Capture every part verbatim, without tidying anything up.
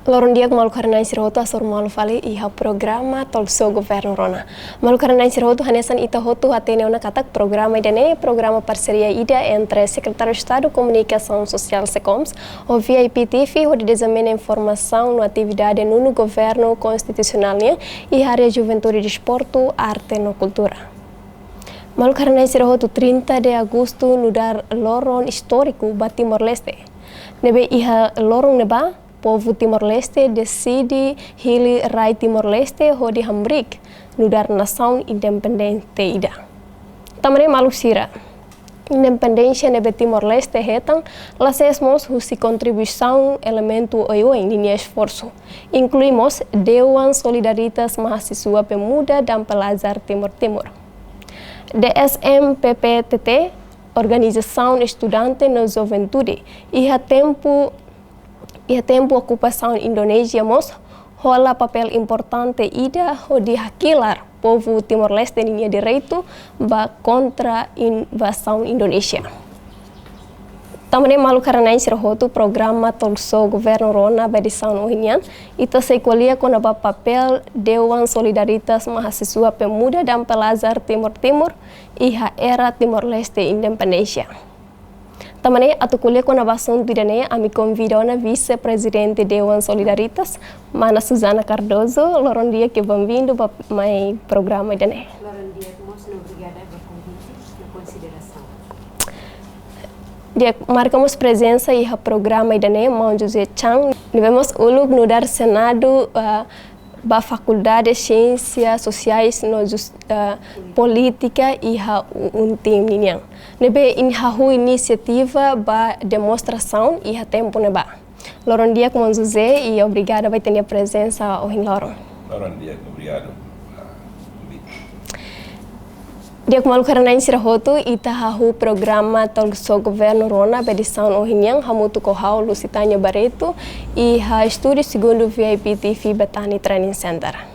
Loron di'ak maluk haree-na'in sira hotu, hasoru malu fali iha programa Talk Show Governo Rona. Maluk haree-na'in sira hotu, hanesan ita hotu hatene ona katak programa ida-ne'e programa parseria ida entre Sekretáriu Estadu Komunikasaun Sosiál SEKOMS ho V I P T V hodi dezamina informasaun no atividade nonu Governu Konstitusionál nian iha área Juventude, Desportu, Arte no Kultura. Maluk haree-na'in sira hotu, trinta de Agostu nu'udar loron istóriku ba Timor-Leste. Ne'ebé iha loron ne'ebá, povu Timor-Leste deside hili rai Timor-Leste hodi hamriik nu'udar nasaun independente ida. Tan ne'e maluk sira, independénsia ne'ebé Timor-Leste hetan la sees mós husi kontribuisaun elementu oioin ninia esforsu, inklui mós Dewan Solidaritas Mahasiswa Pemuda dan Pelajar Timor Timur. D S M P P T T, organizasaun estudante no juventude, iha tempu iha tempu okupasaun Indonézia mós hola papél importante ida hodi hakilar povu Timor-Leste ninia direitu ba kontra invazaun Indonézia. Tan ne'e maluk haree-na'in sira hotu, programa Talk Show Governo Rona ba edisaun ohin nian, ita sei ko'alia kona-ba papél Dewan Solidaritas Mahasiswa Pemuda dan Pelajar Timor Timur iha era Timor-Leste independénsia. Tan ne'e atu ko'alia kona-ba asuntu ida-ne'e, ami konvida ona Vise-Prezidente Dewan Solidaritas, Mana Susana Cardoso. Loron di'ak, benvindu ba mai programa ida-ne'e. Loron di'ak mós, no obrigada ba konvite no konsiderasaun. Di'ak, marka mós prezensa iha programa ida-ne'e maun José Chan, ne'ebé mós uluk nu'udar Senadu, ah, ba Fakuldade Siénsia Sosiais no Jus-, eh, Polítika iha U-, UNTIM ninian. Ne'ebé nia hahú inisiativa ba demonstrasaun iha tempu ne'ebá. Loron di'ak maun José, i obrigada ba ita-nia prezensa ohin loron. Loron di'ak, obrigadu ba konvite. Di'ak maluk haree-na'in sira hotu, ita hahú programa Talk Show Governo Rona ba edisaun ohin nian, hamutuk ho ha'u Lusitania Barreto, iha estúdiu segundu V I P T V Bethany Training Center.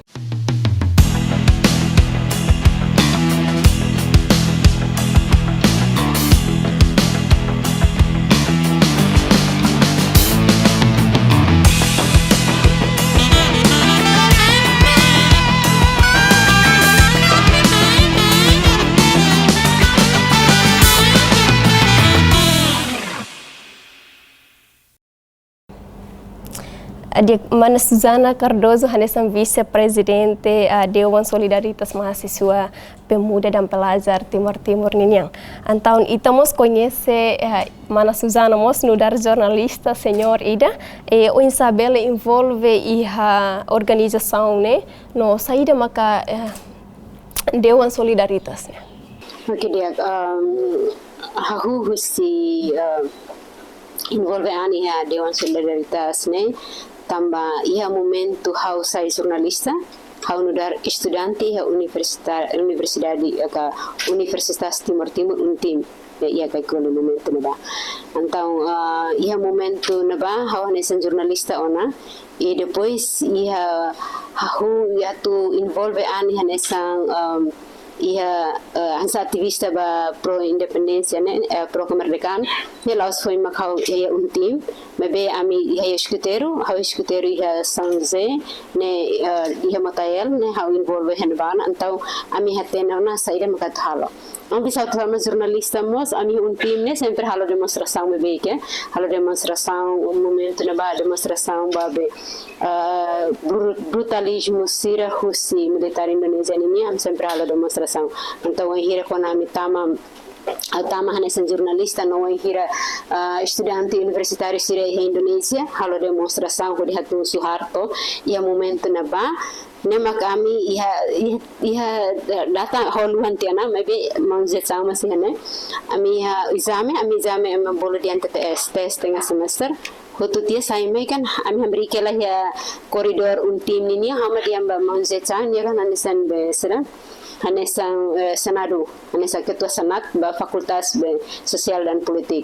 Di'ak, Mana Susana Cardoso hanesan Vise-Prezidente, ah, Dewan Solidaritas Mahasiswa Pemuda dan Pelajar Timor Timur ninian. Entaun ita mós koñese, eh, Mana Susana mós nu'udar jornalista senior ida, i oinsá bele envolve iha organizasaun ne'e, no saida maka, eh, Dewan Solidaritas ne'e. Oke, di'ak, um, hahú husi, uh, envolve an iha Dewan Solidaritas ne'e, tanba iha momentu ha'u sai jornalista, ha'u nu'udar estudante iha universita-, universidade, ka Universitas Timor Timur, UNTIM, iha, iha kaikoli momentu ne'ebá. Entaun, ah, iha momentu ne'ebá, ha'u hanesan jornalista ona, i depois iha hahú atu envolve an iha hanesan, um, iha, eh, hanesan ativista ba pro independénsia ne'e, eh, pro kemerdekaan, ne'e la'ós foin mak ha'u iha UNTIM, maibé ami iha eskuteiru, ha'u eskuteiru iha São José, ne'e, eh, iha Motael, ne'e ha'u envolve iha ne'ebá ona, entaun ami hatene ona saida mak atu halo. Antes ha'u atu halo jornalista mós, ami UNTIM ne'e sempre halo demonstrasaun beibeik, halo demonstrasaun, momentu ne'ebá demonstrasaun ba be, ah, bru-, brutalizmu sira husi militár Indonézia ninian, ami sempre halo demonstrasaun. Entaun, wainhira kuandu ami tama, ha'u tama hanesan jornalista no wainhira, ah, estudante universitáriu sira iha Indonézia halo demonstrasaun hodi hatún Suharto iha momentu ne'ebá, ne'e mak ami iha, iha, iha data ha'u haluha tiha ona, maibé maun José Chan mós iha ne'e. Ami iha ezame, ami ezame ema bolu dehan T T S, tes tengah semester. Hotu tiha sai mai kan, ami hamriik hela iha koridór UNTIM ninian, ha'u mak dehan ba maun José Chan, nia kan hanesan be sira, hanesan, eh, Senadu, hanesan ketua Senat ba Fakultas be Sosiál dan Politik.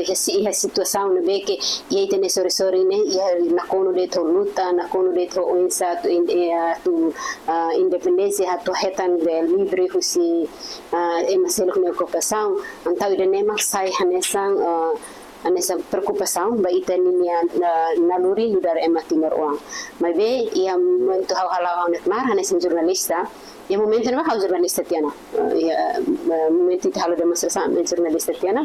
iha si-, iha situasaun ne'ebé ke iha ita-nia sorin-sorin ne'e, iha nakonu de'it ho luta, nakonu de'it ho oinsá atu in-, eh, atu, ah, independénsia, atu hetan bee livre husi, ah, ema seluk nia okupasaun. Entaun ida-ne'e mak sai hanesan, ah, hanesan preokupasaun ba ita-nia, ah, naluri nu'udar ema timoroan. Maibé iha momentu ha'u hala'o ha'u-nia knaar hanesan jornalista, iha momentu ne'ebá ha'u jornalista tiha ona. Eh, iha, eh, momentu ita halo demonstrasaun, ami jornalista tiha ona.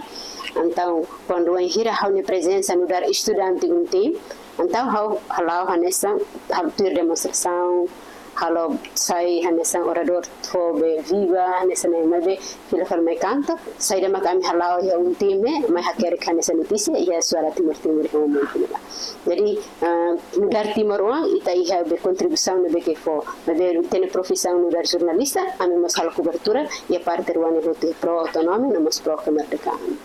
Entaun, kuandu wainhira ha'u-nia prezensa nu'udar estudante UNTIM, entaun ha'u hala'o hanesan, ha'u tuir demonstrasaun, halo sai hanesan oradór ho bee viva, hanesan ne'e, maibé fila fali mai kantor, saida mak ami hala'o iha UNTIM ne'e, mai hakerek hanesan notísia iha Suara Timor Timur iha momentu ne'ebá. Jadi, ah, nu'udar timoroan, ita iha bee kontribuisaun ne'ebé ke fó. Maibé ita-nia profisaun nu'udar jornalista, ami mós halo kobertura iha parte rua ne'e hotu, pro autonomia no mós pro kemerdekaan.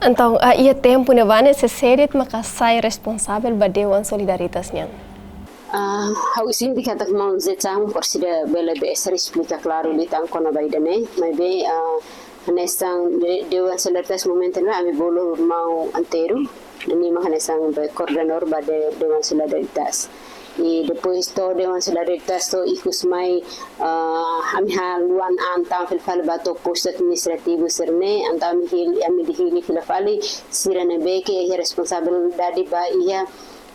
Entaun, ah, iha tempu ne'ebá ne'e sé de'it maka sai responsavel ba Dewan Solidaritas nian? Ah, ha'u sente katak maun Zé Chan, por sida bele bee sira esplika klaru liután kona-ba ida-ne'e, maibé, ah, hanesan de-, Dewan Solidaritas momentu ne'e ami bolu maun Antero, nia mak hanesan bee koordenadór ba de-, Dewan Solidaritas. I depois to'o Dewan Solidaritas to'o ikus mai, ah, ami haluha an tan fila fali ba to'o postu administrativu sira-ne'e, entaun ami hili, ami hili fila fali sira ne'ebé ke iha responsabilidade ba iha,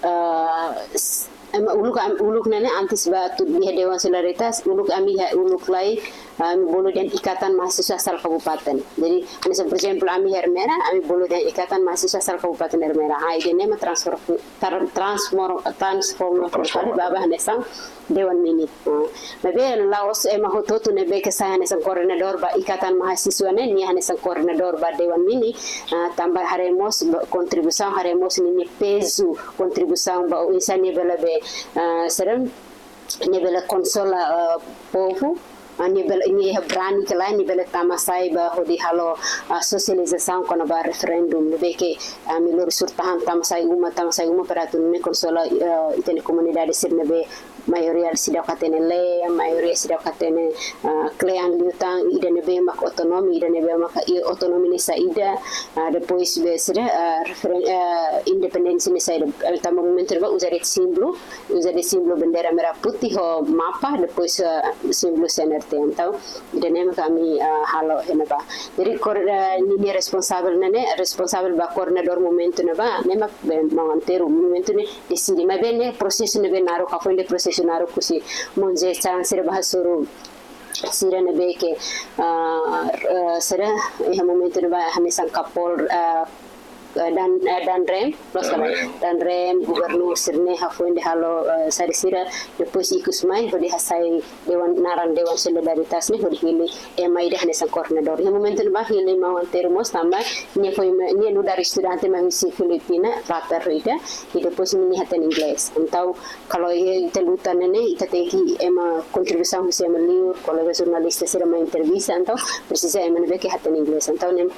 ah, s-, ema uluk am-, uluk ne'e ne'e antes ba atu iha Dewan Solidaritas, uluk ami iha uluk lai, ami bolu dehan Ikatan Mahasiswa Asal Kabupaten. Jadi, hanesan, por ezemplu, ami iha Ermera, ami bolu dehan Ikatan Mahasiswa Asal Kabupaten Ermera. Ah, ida-ne'e mak transfer-, tar-, transmor-, transforma fali ba, ba hanesan Dewan Mini. Ah, maibé la'ós ema hotu-hotu ne'ebé ke sai hanesan koordenadór ba Ikatan Mahasiswa ne'e, nia hanesan koordenadór ba Dewan Mini. Ah, tanba haree mós ba kontribuisaun, haree mós ninia pezu kontribuisaun ba oinsá nia bele bee, ah, sira, nia bele konsola, ah, povu, ah, nia bele, nia iha brani ka lae, nia bele tama sai ba hodi halo, ah, sosializasaun kona-ba referendum, ne'ebé ke, ah, ami lori surut an tama sai uma, tama sai uma para atu nune'e konsola, ah, ita-nia komunidade sira ne'ebé maioria seidauk hatene lee, maioria seidauk hatene, ah, kle'an liután, ida ne'ebé mak autonomia, ida ne'ebé mak i autonomia ne'e saida, ah, depois bee sira, ah, referen-, ah, independénsia ne'e saida, eh, tanba momentu ne'ebá uza de'it símbolu, uza de'it símbolu bandeira merah putih ho mapa, depois, ah, símbolu C N R T. Entaun, ida-ne'e mak ami, ah, halo iha ne'ebá. Jadi, koor-, eh, ninia responsavel ne'e ne'e, responsavel ba koordenadór momentu ne'ebá, ne'e mak bee maun Antero momentu ne'e deside. Maibé ne'e prosesu ne'ebé naruk, hafoin de'it prosesu naruk husi maun Zé Chan sira ba hasoru sira ne'ebé ke, ah, eh, sira iha momentu ne'ebá hanesan Kapol-, ah, eh, dan, eh, Danrem, loos ka lae? Danrem. Danrem, governu sira-ne'e hafoin de'it halo, eh, saida sira, depois ikus mai, hodi hasai dewan, naran Dewan Solidaritas ne'e, hodi hili ema ida hanesan koordenadór. Iha momentu ne'ebá hili maun Antero mós tanba, nia foin, nia nu'udar estudante mai husi Filipina, raper ida, i depois nia hatene inglés. Entaun, kalau ita luta ne'e, ita tenke ema kontribuisaun husi ema liur, kolega jornalista sira mai entrevista, entaun presiza ema ne'ebé ke hatene inglés. Entaun ne'e,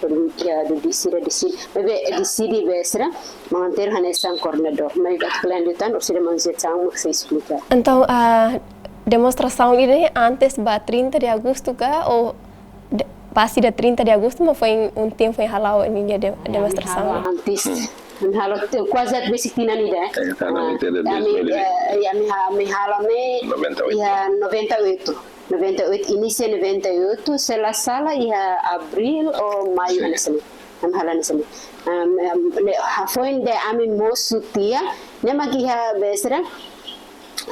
iha, deside, deside, maibé deside be sira, maun Antero hanesan koordenadór. Maibé atu kelanjutan, orsida maun Jetsang mak sei esplika. Entaun, ah, demonstrasaun ne'e antes ba trinta de agosto ka, ou de-, pas ida trinta de agosto, maibé foin, um tempo foin hala'o ninia de-, demonstrasaun? Ami halo antes. Ami halo te-, kuaze besik tinan ida, eh. Eh, tinan ida, ah, ami, dois mil e vinte. Eh, ami ha-, ami halo ne'e noventa e oito. Iha noventa e oito. Noventa e oito, inísia noventa e oito, se la sala iha abríl ou maiu, sin, hanesan ne'e. Ami halo hanesan ne'e. Am, am, ne'e, hafoin de'it ami mosu tiha, ne'e mak iha be sira,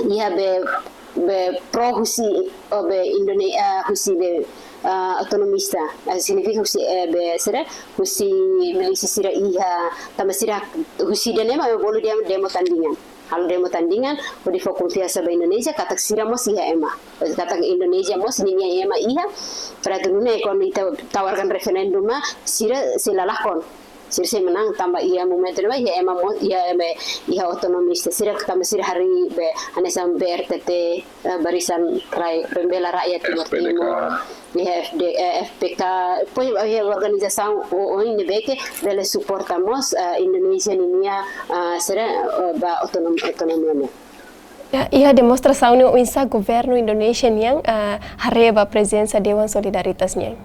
iha be, be pro husi, ou be Indone-, ah, husi be, ah, autonomista, ah, signifika husi, eh, be sira, husi milísia sira iha, tanba sira husi ida-ne'e mak bolu dehan demo tandingan. Halo demo tandingan, hodi fó konfiansa ba Indonézia, katak sira mós iha ema. Katak Indonézia mós ninia ema iha, para atu nune'e kuandu ita tawarkan referendum, sira sei la lakon. Sira sei menang tanba iha momentu ne'ebá iha ema mo-, iha ema, iha autonomista. Sira tanba sira harii be, hanesan B R T T, eh, Barisan Rai-, Pembela Rakyat Timor Timur. S P D K. Iha F D, eh, F P K, depois iha organizasaun o-, oioin ne'ebé ke bele suporta mós, eh, Indonézia ninia, eh, sira, eh, ba autonom-, autonomia ne'e. Ya, iha demonstrasaun ne'e oinsá governu Indonézia nian, eh, haree ba prezensa Dewan Solidaritas nian?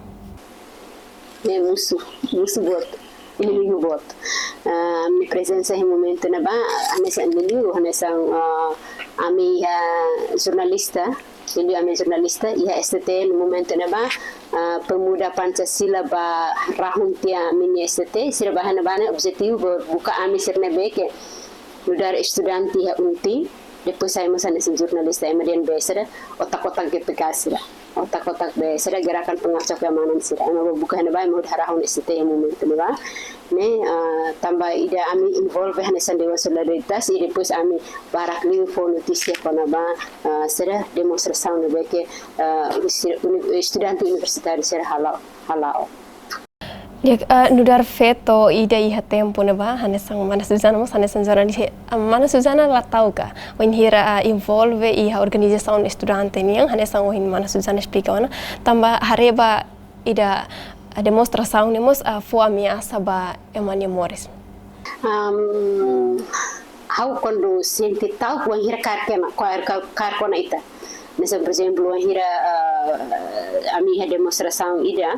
Ne'e musu, musu boot, inimigu boot. Ah, ami-nia prezensa iha momentu ne'ebá, hanesan liuliu, hanesan, ah, ami iha jornalista, liuliu ami jornalista, iha S T T iha momentu ne'ebá, ah, pemuda Pancasila bá rahun tiha ami-nia S T T, sira bá iha ne'ebá ne'e objetivu buka ami sira ne'ebé ke nu'udar estudante iha UNTI, depois sai mós hanesan jornalista, ema dehan be sira, otak-otak G P K sira. Otak-otak be sira gerakan pengacau keamanan sira. Ema bá buka iha ne'ebá, ema hodi harahun S T T iha momentu ne'ebá. Ne'e, ah, tanba ida ami envolve hanesan Dewan Solidaritas, i depois ami barak liu fó notísia kona-ba, ah, sira demonstrasaun ne'ebé ke, ah, sira uni-, estudante universitáriu sira hala'o, hala'o. Di'ak, eh, nu'udar feto ida iha tempu ne'ebá, hanesan mana Suzana mós, hanesan jornalis, eh, mana Suzana la ta'uk ka wainhira, eh, envolve iha organizasaun estudante nian, hanesan ohin mana Suzana esplika ona, tanba haree ba ida, eh, demonstrasaun ne'e mós, eh, fó ameasa ba ema nia moris. Am, ha'u kuandu sente ta'uk wainhira kaer kona, kaer, kaer, kaer kona ita. Hanesan, por ezemplu, wainhira, ah, ami iha demonstrasaun ida,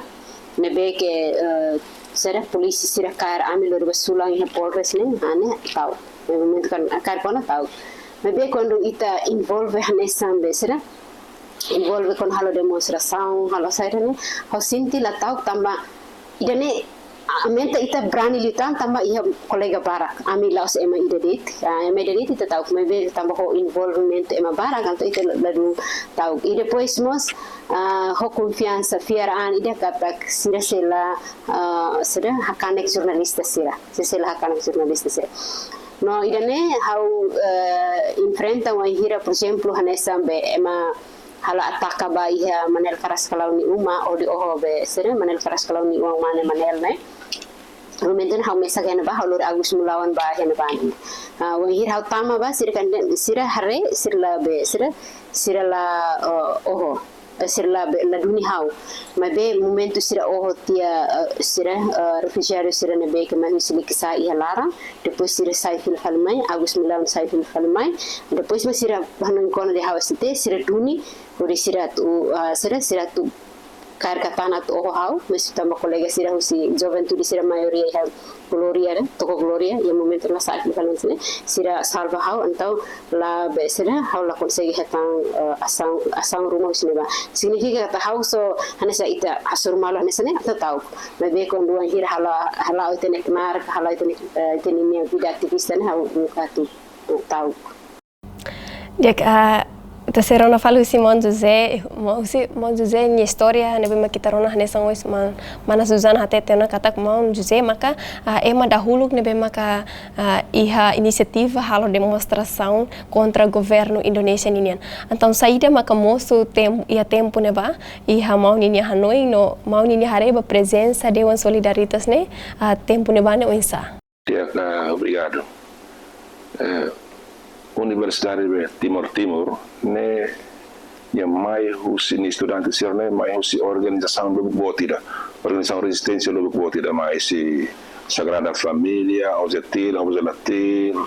ne'ebé ke, ah, sira polísia sira kaer ami lori ba sulan iha Polres ne'e, ah, ne'e ta'uk. Ne'e momentu kan kaer kona ta'uk. Maibé kuandu ita envolve hanesan be sira, envolve kona halo demonstrasaun, halo saida ne'e, ha'u sente la ta'uk tanba ida-ne'e aumenta ita brani liután tanba iha kolega barak. Ami la'ós ema ida de'it, ah, ema ida de'it ita ta'uk, maibé tanba ho envolvimento ema barak, entaun ita la, ladún ta'uk. I depois mós, ah, ho konfiansa, fiar an ida katak sira sei la, ah, sira hakanek jornalista sira. Sira sei la hakanek jornalista sira. No ida-ne'e ha'u, eh, enfrenta wainhira, por ezemplu, hanesan be ema halo ataka ba iha Manel Carrascalão nia uma, hodi oho be sira Manel Carrascalão nia uma mane Manel ne'e. Momentu ne'e ha'u mesak iha ne'ebá, ha'u lori Agus Mulawan ba iha ne'ebá ne'e. Ah, wainhira ha'u tama ba, sira kan, sira haree, sira la be, sira, sira la, eh, oho, eh, sira la be, la duni ha'u. Maibé momentu sira oho tiha, eh, sira, eh, refujiadu sira ne'ebé ke mai husi Likisá iha laran, depois sira sai fila fali mai, Agus Mulawan sai fila fali mai, depois mai sira hanoin kona dehan ha'u S T T, sira duni, hodi sira atu, ah, sira, sira atu kaer katana atu oho ha'u, maibé tanba kolega sira husi juventude sira maioria iha Glória, ne'e, toko Glória, iha momentu ne'e sa'e fila fali mai sira, sira salva ha'u, entaun la be sira, ha'u la konsege hetan, eh, asaun, asaun ruma husi ne'ebá. Signifika katak ha'u só hanesan ita hasoru malu hanesan ne'e, atu ta'uk. Maibé kuandu wainhira halo, halo ita-nia kemar, halo ita-nia, eh, ita-nia vida ativista ne'e, ha'u buka atu, eh, ta'uk. Di'ak, ah, Ita sei rona fali husi maun José, maun husi maun José nia istória ne'ebé mak ita rona hanesan ohin maun, mana Suzana hatete ona katak maun José maka, ah, ema dahuluk ne'ebé maka, ah, iha inisiativa halo demonstrasaun kontra governu Indonézia ninian. Entaun saida maka mosu tem-, iha tempu ne'ebá, iha maun ninia hanoin no maun ninia haree ba prezensa Dewan Solidaritas ne'e, ah, tempu ne'ebá ne'e oinsá? Di'ak, ah, obrigadu. Eh, Universidade be Timor Timur ne'e nia mai husi, nia estudante sira ne'e mai husi organizasaun lubuk boot ida, organizasaun rezisténsia lubuk boot ida, mai husi Sagrada Família, OJETIL, OJELATIL,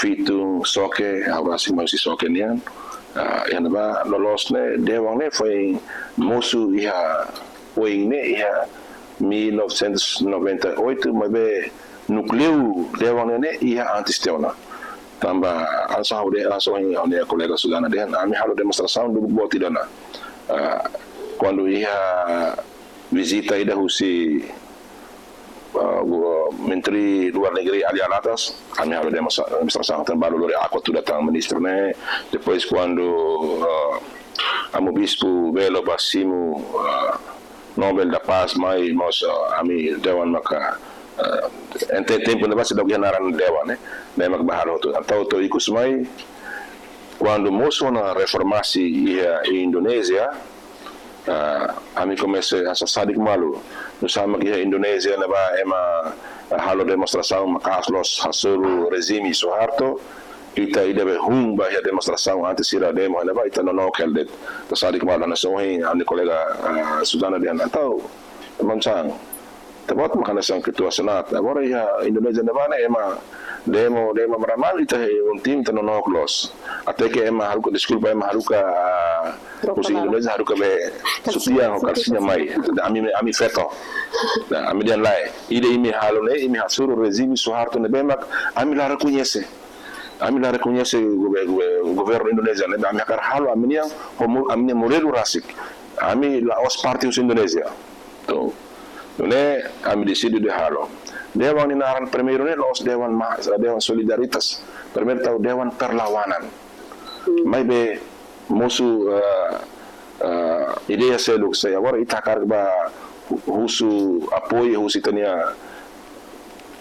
FITUN, SOKE, ha'u rasik mai husi SOKE nian. Ah, iha ne'ebá loloos ne'e dewan ne'e foin mosu iha oin ne'e iha mil novecentos e noventa e oito, maibé núkleu dewan ne'e iha antes tiha ona. Tanba hanesan ha'u dehan, hanesan ha'u-nia kolega Suzana dehan, ami halo demonstrasaun lubuk boot ida ona. Ah, kuandu iha vizita ida husi, ah, gu-, Menteri Luar Negeri Ali Alatas, ami halo demonstra-, demonstrasaun tan balu lori Aqua tuda tan ministru ne'e. Depois kuandu, ah, Amu Bispu Belo ba simu, ah, Nobel da Paz mai mós, ah, ami dewan maka, ah, ente tempu ne'ebá seidauk iha naran dewan, eh, ne'e maka ba halo hotu. Entaun to'o ikus mai, kuandu mosu ona reformasi iha Indonézia, ah, ami komesa hasadik malu. Nusá mak iha Indonézia ne'ebá ema, ah, halo demonstrasaun maka'as loos hasoru rejime Suharto, ita ida be hun ba iha demonstrasaun antes sira demo ne'ebá ita nonook hela de'it. Ita sadik malu hanesan ohin ha'u-nia kolega, ah, Suzana dehan entaun. Maun Sang, ita-boot mak hanesan ketua Senat. Agora iha Indonézia ne'ebá ne'e ema demo, demo maran-maran ita iha um tim ita nonook loos. Até ke ema haruka deskulpa, ema haruka, ah, husi Indonézia haruka be sutiã ho kalsiña mai. Ami, ami feto. Nah, ami dehan lae. Ida imi halo ne'e, imi hasoru rejime Suharto ne'ebé mak ami la rekoñese. Ami la rekoñese gover-, gover-, governu Indonézia ne'e, ami hakarak halo ami-nian, ho mo-, ami-nia modelu rasik. Ami la'ós parte husi Indonézia. Entaun, nune'e ami deside de halo. Dewan nia naran primeiru ne'e la'ós dewan ma-, dewan solidaritas. Primeiru tau dewan perlawanan. Hmm. Maibé mosu, eh, eh, ideia seluk sai. Agora ita hakarak ba hu-, husu apoiu husi ita-nia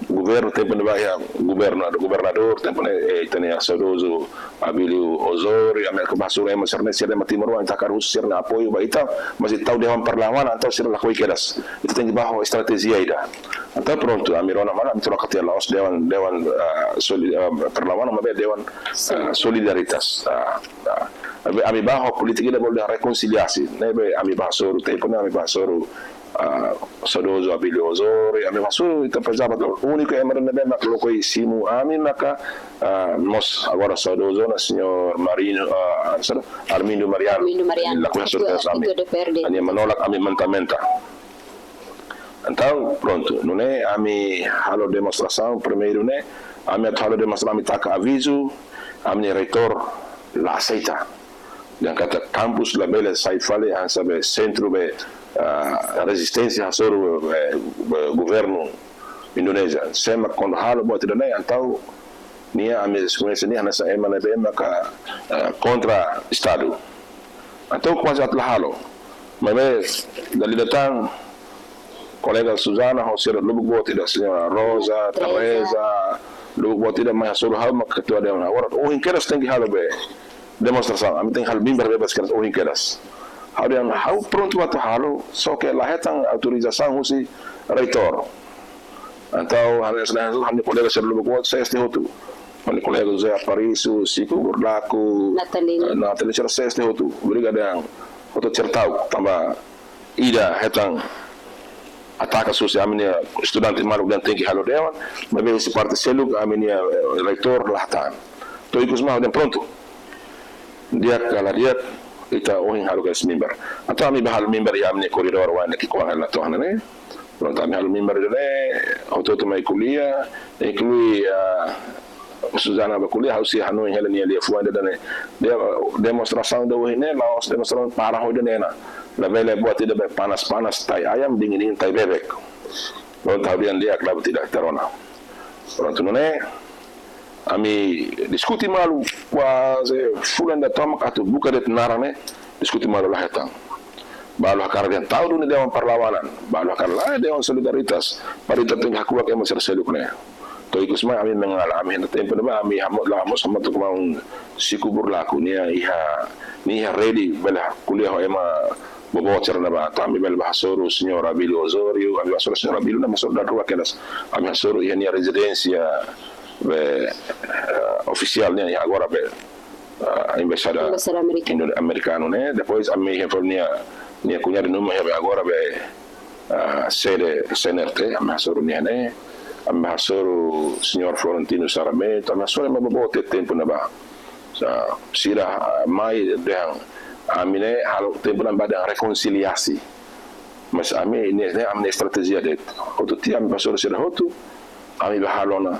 governu tempu ne'ebá iha governadór, governadór tempu ne'e, eh, ita-nia saudozu Abílio Osório, ami hakarak ba hasoru ema sira ne'e, sira ema timoroan, ita hakarak husu sira-nia apoiu ba ita, mas ita tau dewan perlawanan, entaun sira lakohi kedas. Ita tenke ba ho estratéjia ida. Entaun prontu, ami rona malu, ami troka tiha la'ós dewan, dewan, ah, soli-, ah, perlawanan, maibé dewan, ah, solidaritas. Ah, ah. Ami, ami ba ho polítika ida bolu dehan rekonsiliasi. Ne'ebé ami ba hasoru tempu ne'e, ami ba hasoru, ah, saudozu Abílio Osório, ami ba hasoru ita pejabat úniku ema ne'ebé mak lakohi simu ami maka, ah, mós agora saudozu ona señór Marino, ah, saida, Armindo Mariano. Armindo Mariano. Lakohi hasoru kedas ami. Ketua D P R D. Ami menolak, ami menta-menta. Entaun, prontu, nune'e ami halo demonstrasaun, primeiru ne'e, ami atu halo demonstrasaun, ami taka avizu, ami-nia reitór la aseita. Dehan katak kampus labele sai fali hanesan be sentru be, ah, rezisténsia hasoru be, be governu Indonézia. Sé mak kuandu halo buat ida-ne'e, entaun nia ami rekoñese nia hanesan ema ne'ebé maka, ah, kontra Estadu. Entaun kuaze atu la halo. Maibé dala ida tan kolega Suzana ho sira lubuk boot ida, señora Rosa, Teresa. Teresa, lubuk boot ida mai hasoru ha'u mak ketua dewan. Agora ohin kedas tenke halo be demonstrasaun, ami tenke halo mimbar bebas kedas ohin kedas. Ha'u dehan ha'u prontu atu halo, só ke la hetan autorizasaun husi reitór. Entaun, ha'u dehan, ha'u-nia kolega sira lubuk boot, seste hotu. Ha'u-nia kolega José Aparício, Chico Burlaco, Natalino. Eh, Natalino sira seste hotu. Obrigadu dehan hotu sira ta'uk, tanba ida hetan ataka husi ami-nia estudante maluk dehan tenke halo dewan, maibé husi parte seluk ami-nia, eh, reitór la hatán. To'o ikus mai ha'u dehan prontu. Di'ak ka la di'ak, ita ohin halo kedas mimbar. Entaun ami ba halo mimbar iha ami-nia korredór oan ne'e ki'ikoan hela to'o ona ne'e. Prontu, ami halo mimbar ida-ne'e, hotu-hotu mai ko'alia, inklui, ah, Suzana ba ko'alia, ha'u sei hanoin hela nia liafuan ida-ne'e. Dehan demonstrasaun ida ohin ne'e, la'ós demonstrasaun para ho ida-ne'e ona. Labele buat ida be panas-panas, tai ayam, dingin-dingin, tai bebek. Prontu, ha'u dehan di'ak, la buat ida, ita rona. Prontu, nune'e, ami diskute malu, Kuaze fulan ida tomak atu buka de'it naran ne'e, diskute malu la hetan. Balu hakarak dehan tau duni dewan perlawanan, balu hakarak la dewan solidaritas, para ita tenke hakuak ema sira seluk ne'e. To'o ikus mai ami mengalah, ami iha tempu ne'ebá, ami hamoos, la hamoos hamutuk maun Siku Burlaku, nia iha, nia iha rede bele ko'alia ho ema boboot sira ne'ebá, entaun ami bele bá hasoru señór Abílio Osório, ami hasoru señór Abílio, ami hasoru dala rua kedas, ami hasoru iha nia rezidénsia be, eh, ofisiál nian iha agora be, ah, embaixada Embaixada Amerikana. Indo-, Amerikanu ne'e. Depois ami iha fali nia, nia kuñadu numa iha be agora be, ah, sede C N R T, ami hasoru nia ne'e. Ami hasoru señór Florentino Sarmento, ami hasoru ema boboot iha tempu ne'ebá. Sa-, sira, ah, mai dehan ami ne'e halo tempu ne'ebá dehan rekonsiliasi. Mas ami ne'e, ne'e ami-nia estratéjia de'it. Hotu tiha ami hasoru sira hotu, ami bá halo ona,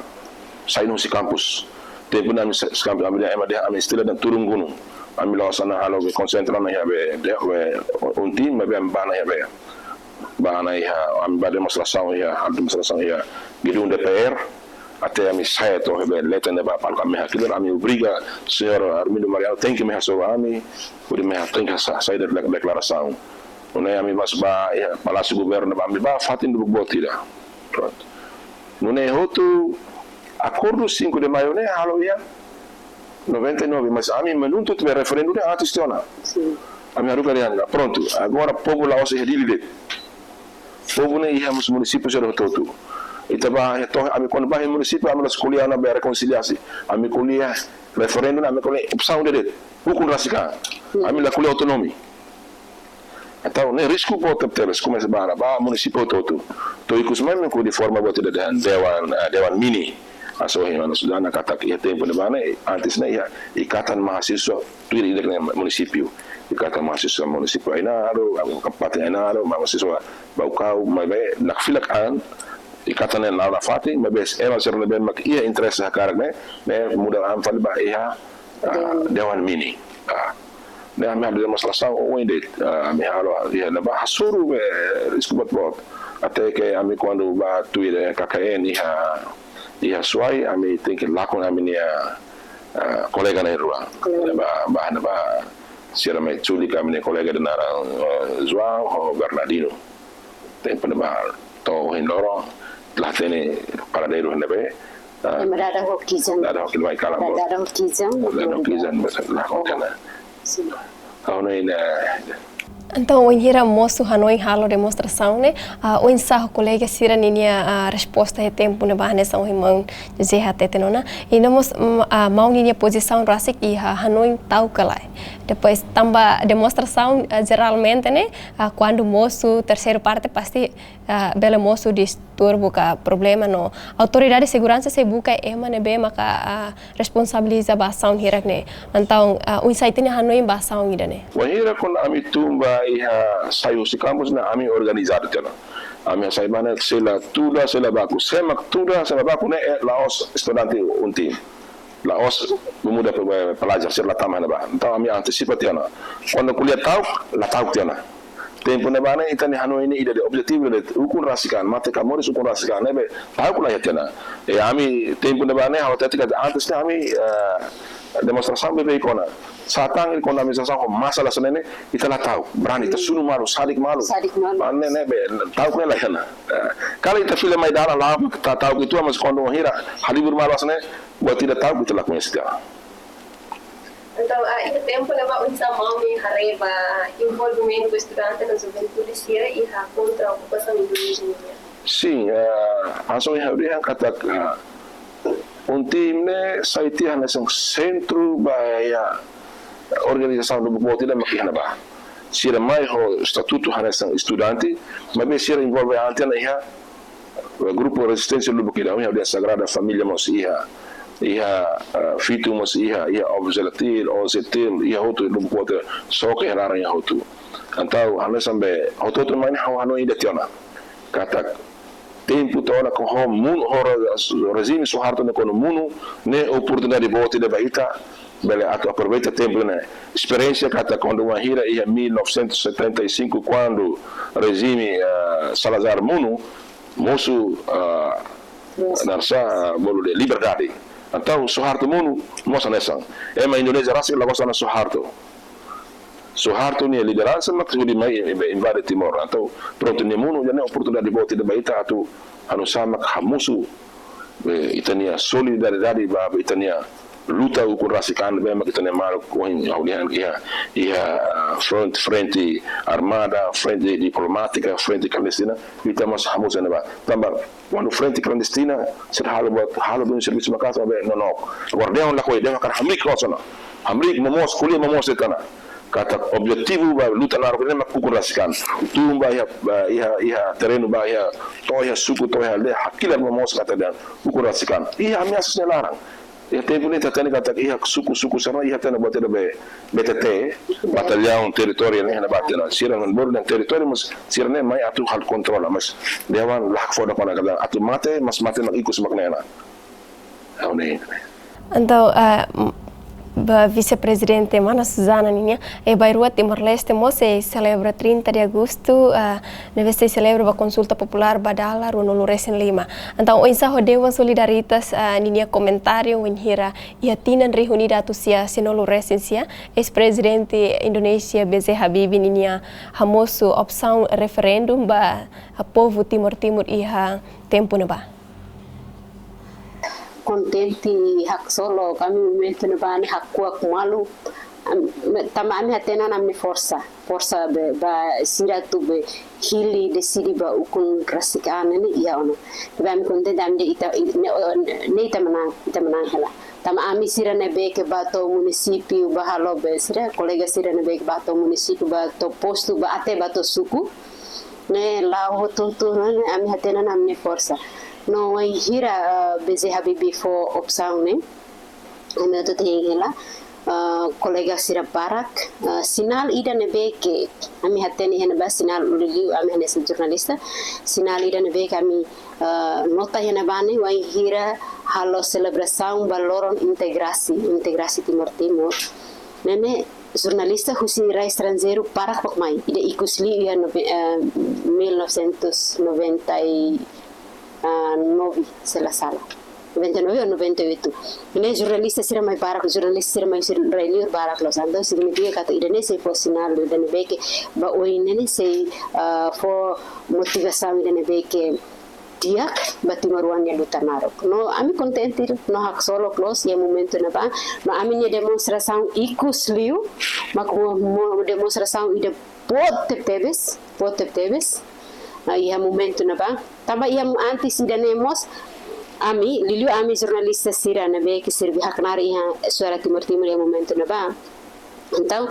sai husi kampus. Tempu ne'e ami sa-, kampus, ami dehan, ema dehan ami istilah dehan turun gunung. Ami la'ós ona halo be konsentra ona iha be, dehan be, UNTIM, maibé ami bá ona iha be. Bá ona iha, ami bá demonstrasaun iha, halo demonstrasaun iha gedung D P R, até ami sai to'o iha be leten ne'ebá palku ami hakilar, ami obriga señór Armindo Mariano tenke mai hasoru ami, hodi mai tenke sa-, sai dek-, deklarasaun. Nune'e ami mós bá iha Palásiu Governu, bá ami bá fatin lubuk boot ida. Prontu. Nune'e hotu akordu cinco de Maio ne'e halo iha noventa e nove, mas ami menuntut be referendu ne'e antes tiha ona. Sin. Ami haruka dehan, prontu, agora povu la'ós iha Dili de'it. Povu ne'e iha mós munisípiu sira hotu-hotu. Ita bá iha to'o, ami kuandu bá iha munisípiu, ami la'ós ko'alia ona be rekonsiliasi. Ami ko'alia referendu, ami ko'alia opsaun ida de'it. Ukun rasik an. Sin. Ami la ko'alia autonomia. Entaun, ne'e risku boot tebes, komesa bá, bá munisípiu hotu-hotu. To'o ikus mai ami hodi forma buat ida dehan dewan, eh, dewan mini. Hanesan ohin mana Suzana katak iha tempu ne'ebá ne'e, antes ne'e iha ikatan mahasiswa tuir ida-idak nia munisípiu. Ikatan mahasiswa munisípiu Ainaro, kabupaten Ainaro, mahasiswa Baucau, maibé nakfilak an, ikatan ne'e la'o nafatin, maibé ema sira ne'ebé mak iha interese hakarak ne'e, ne'e muda an fali bá iha, ah, dewan mini. Ah. Ne'e ami halo demonstrasaun oin de'it, ah, ami halo iha ne'ebá hasoru be risku boot-boot. Até ke ami kuandu bá tuir K K N iha, iha Suai, ami tenke lakon ami-nia, ah, kolega na'in-rua. Kolega. Ne'ebá, bá ne'ebá sira mai culik ami-nia kolega ida naran, eh, João ho Bernardino. Tempu ne'ebá to'o ohin loron la hatene paradeiru ne'ebé, ah, ema dada ho kijan. Dada ho kijan mai kala. Da-, dada ho kijan. Dada ho kijan, betul lah, ho kijan. Sin. Ha'u hanoin, eh, Entaun, wainhira mosu hanoin halo demonstrasaun ne'e, ah, oinsá kolega sira ninia, ah, resposta iha tempu ne'ebá hanesan ohin maun José hateten ona. I no mós, mm, ah, maun ninia pozisaun rasik iha hanoin ta'uk ka lae. Depois, tanba demonstrasaun, ah, jeralmente ne'e, ah, kuandu mosu terseiru parte pasti, ah, bele mosu disturbu ka problema no autoridade seguransa sei buka ema ne'ebé maka, ah, responsabiliza ba asaun hirak ne'e. Entaun, ah, oinsá ita-nia hanoin ba asaun ida-ne'e? Wainhira kuandu ami tun ba iha sai husi kampus ne'e ami organizadu tiha ona. Ami hasai ba ne'e sei la tuda, sei la baku. Sé mak tuda, sé mak baku ne'e, eh, la'ós estudante UNTIM. La'ós pemuda pe-, pe-, pelajar sira la tama iha ne'ebá. Entaun ami antesipa tiha ona. Kuandu ko'alia ta'uk, la ta'uk tiha ona. Tempu ne'ebá ne'e ita-nia hanoin ne'e ida de'it, objetivu ida de'it, ukun rasik an, mate ka moris ukun rasik an, ne'ebé ta'uk la iha tiha ona. I ami tempu ne'ebá ne'e, ha'u hatete katak antes ne'e ami, eh, demonstrasaun beibeik ona. Satán ne'e kuandu ami demonstrasaun ho masa la sone ne'e, ita la ta'uk, brani, ita sunu malu, sadik malu. Sadik malu. Ane ne'ebé, ta'uk ne'e la iha ona. Eh, kala ita fila mai dalan la, ta-, ta'uk uitoan, mas kuandu wainhira halibur malu hanesan ne'e, buat ida ta'uk ita la koñese tiha ona. Entaun, ah, iha tempu ne'ebá oinsá maun nia haree ba envolvimentu estudante no juventude sira iha kontra okupasaun Indonézia nian? Sin, ah, hanesan ohin ha'u dehan katak, ah, UNTIM ne'e sai tiha hanesan sentru ba iha organizasaun lubuk boot ida mak iha ne'ebá. Sira mai ho estatutu hanesan estudante, maibé sira envolve an tiha ona iha grupu rezisténsia lubuk ida, ohin ha'u dehan Sagrada Família mós iha, iha, eh, FITU mós iha, iha OVZTIL, OZTIL, iha hotu lubuk boot ida, só ke iha laran iha hotu. Entaun, hanesan be, hotu-hotu mak ne'e ha'u hanoin ida tiha ona. Katak, tempu to'o ona ho munu, ho re-, rejime Suharto ne'e kuandu munu, ne'e oportunidade boot ida ba ita, bele atu aproveita tempu ne'e. Esperiénsia katak kuandu wainhira iha mil novecentos e setenta e cinco, kuandu rejime, eh, Salazar munu, mosu, ah, Yes. Naran sá, ah, bolu dehan liberdade. Entaun Suharto monu mós hanesan. Ema Indonézia rasik la gosta ona Suharto. Suharto nia lideransa mak hodi mai, eh, invade Timor. Entaun prontu, nia monu, ida-ne'e oportunidade boot ida ba ita atu halo hanesan mak hamosu, eh, ita-nia solidariedade ba, ba ita-nia luta ukun rasik an ne'ebé mak ita-nia maluk ohin ha'u dehan iha, iha, ah, front, frente armada, frente diplomátika, frente klandestina, ita mós hamosu ne'ebá. Tanba kuandu frente klandestina sira halo buat, halo duni servisu maka'as, maibé nonook. Agora dehan lakohi, dehan hakarak hamriik loos ona. Hamriik, momoos, ko'alia momoos de'it ona. Katak objetivu ba luta naruk ne'e mak ukun rasik an. Tun ba iha, ba iha, iha terrenu ba iha, to'o iha suku, to'o iha aldeia, hakilar momoos katak dehan ukun rasik an. Iha ameasa sira-nia laran. Iha tempu ne'e ita hatene katak iha suku-suku sira-ne'e iha tiha ona buat ida be B T T, Batallaun Territóriu ne'e, iha ne'ebá tiha ona. Sira-nia barak dehan territóriu, mas sira-ne'e mai atu halo kontrola, mas dehan la hakfodak ona katak atu mate, mas mate mak ikus mak ne'e ona. Ha'u ne'e. Entaun, ah, m-, ba Vise-Prezidente mana Susana ninia, eh, bainrua Timor-Leste mós sei selebra trinta de agosto, ah, ne'ebé sei selebra ba konsulta populár ba dala ruanulu resin lima. Entaun, oinsá ho Dewan Solidaritas, ah, ninia komentáriu wainhira iha tinan rihun ida atus sia sianulu resin sia, eis-prezidente Indonézia B J Habibie ninia hamosu opsaun referendum ba, ah, povu Timor Timur iha tempu ne'ebá? Kontente, haksolok, ami momentu ne'ebá ne'e hakuak malu. Am-, me-, tanba ami hatene ona ami-nia forsa. Forsa be, ba sira atu be hili deside ba ukun rasik an ne'e iha ona. Be ami kontente ami dehan ita, i-, ne'e, o, ne'e ita manán, ita manán hela. Tanba ami sira ne'ebé ke ba to'o munisípiu ba halo be sira, kolega sira ne'ebé ke ba to'o munisípiu, ba to'o postu, ba até ba to'o suku. Ne'e la'o hotu-hotu ne'e, ne'e ami hatene ona ami-nia forsa. No wainhira, eh, B J Habibie fó opsaun ne'e, ami atu tein hela, eh, kolega sira barak, eh, sinál ida ne'ebé ke ami hatene iha ne'ebá, sinál liuliu ami hanesan jornalista, sinál ida ne'ebé ke ami, eh, nota iha ne'ebá ne'e wainhira halo selebrasaun ba loron integrasi, integrasi Timor Timur. Ne'e ne'e jornalista husi rai estranjeiru barak mak mai, ida ikus liu iha nove-, eh, mil novecentos noventa e nove, se la sala. Noventa e nove ou noventa e oito. Ne'e jornalista sira mai barak, jornalista sira mai husi rai liur barak loos. Entaun signifika katak ida-ne'e sei fó sinál ida ne'ebé ke ba oin ne'e ne'e sei, ah, fó motivasaun ida ne'ebé ke di'ak ba timoroan nia luta naruk. No ami kontente, no haksolok loos iha momentu ne'ebá. No ami-nia demonstrasaun ikus liu, mak mo, mo demonstrasaun ida boot tebetebes, boot tebetebes. Ah, iha momentu ne'ebá. Tanba iha antes ida-ne'e mós, ami, liuliu ami jornalista sira ne'ebé ke serbí haknaar iha Suara Timor Timur iha momentu ne'ebá. Entaun,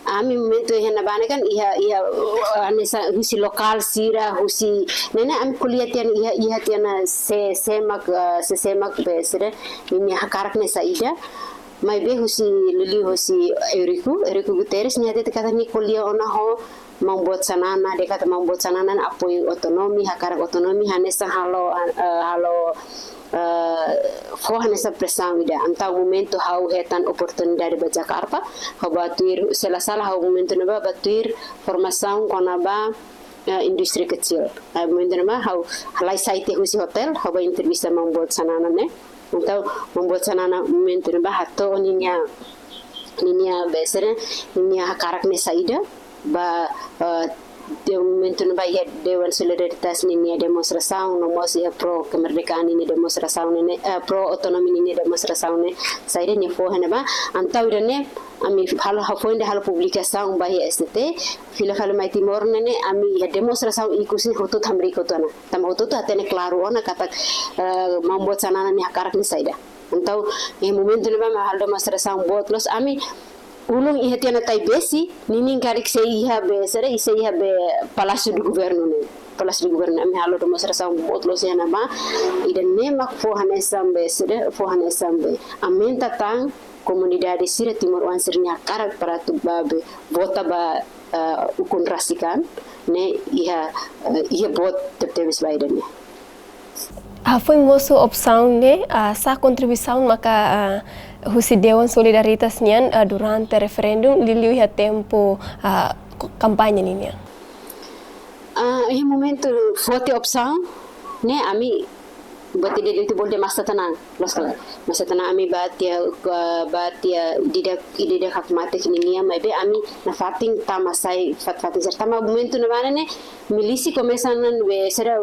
ami momentu iha ne'ebá ne'e kan iha, iha, uh, hanesan husi lokál sira, husi, ne'e ne'e ami ko'alia tiha ona iha, iha tiha ona sé, sé mak, uh, sé, sé mak be sira, ninia hakarak ne'e saida. Maibé husi liuliu husi Eurico, Eurico Guterres, nia hatete katak nia ko'alia ona ho Maun Boot Xanana, dehan katak Maun Boot Xanana apoiu otonomi, hakarak otonomi, hanesan halo, eh, halo, eh, fó hanesan presaun ida. Entaun momentu ha'u hetan oportunidade ba Jakarta, ha'u bá tuir, se la sala ha'u momentu ne'ebá bá tuir formasaun kona-ba, eh, indústria kecil. Eh, momentu ne'ebá ha'u halai sai tiha husi hotél, ha'u bá entrevista Maun Boot Xanana ne'e. Entaun, Maun Boot Xanana momentu ne'ebá hato'o ninia, ninia be sira, ninia hakarak ne'e saida, ba, eh, de momentu ne'ebá iha Dewan Solidaritas ninia demonstrasaun, no mós iha pro kemerdekaan ninia demonstrasaun ne'e ne'e, eh, pro otonomi ninia demonstrasaun ne'e saida nia fó iha ne'ebá. Entaun ida-ne'e, ami halo, hafoin dehan halo publikasaun ba iha S T T, fila fali mai Timor ne'e ne'e, ami iha demonstrasaun ikus ne'e hotu-hotu hamriik hotu ona. Tanba hotu-hotu hatene klaru ona katak, eh, Maun Boot Xanana nia hakarak ne'e saida. Entaun, iha momentu ne'ebá mak halo demonstrasaun boot loos, ami uluk iha tiha ona Taibesi, ninin karik sei iha be, sira sei iha be Palácio do Governo ne'e. Palácio do Governo ne'e, ami halo demonstrasaun boot loos iha ne'ebá, ida-ne'e mak fó hanesan be, sira fó hanesan be aumenta tan komunidade sira timoroan sira-nia hakarak para atu bá be vota ba, eh, ukun rasik an ne'e iha, eh, iha boot tebetebes ba ida-ne'e. Hafoin mosu opsaun ne'e, ah, sá kontribuisaun maka, ah, husi Dewan Solidaritas nian, ah, durante referendum, liuliu iha tempu, ah, ko-, kampaña ninian? Ah, iha momentu foti opsaun ne'e ami Buat ida de'it, bolu de'it Masa Tenang, loos ka lae? Masa Tenang, ami bá tiha, eh, bá tiha ida-idak, ida-idak hakmatek ninian, maibé ami nafatin tama sai fatin-fatin sira. Tanba momentu ne'ebá ne'e, milísia komesa ona be sira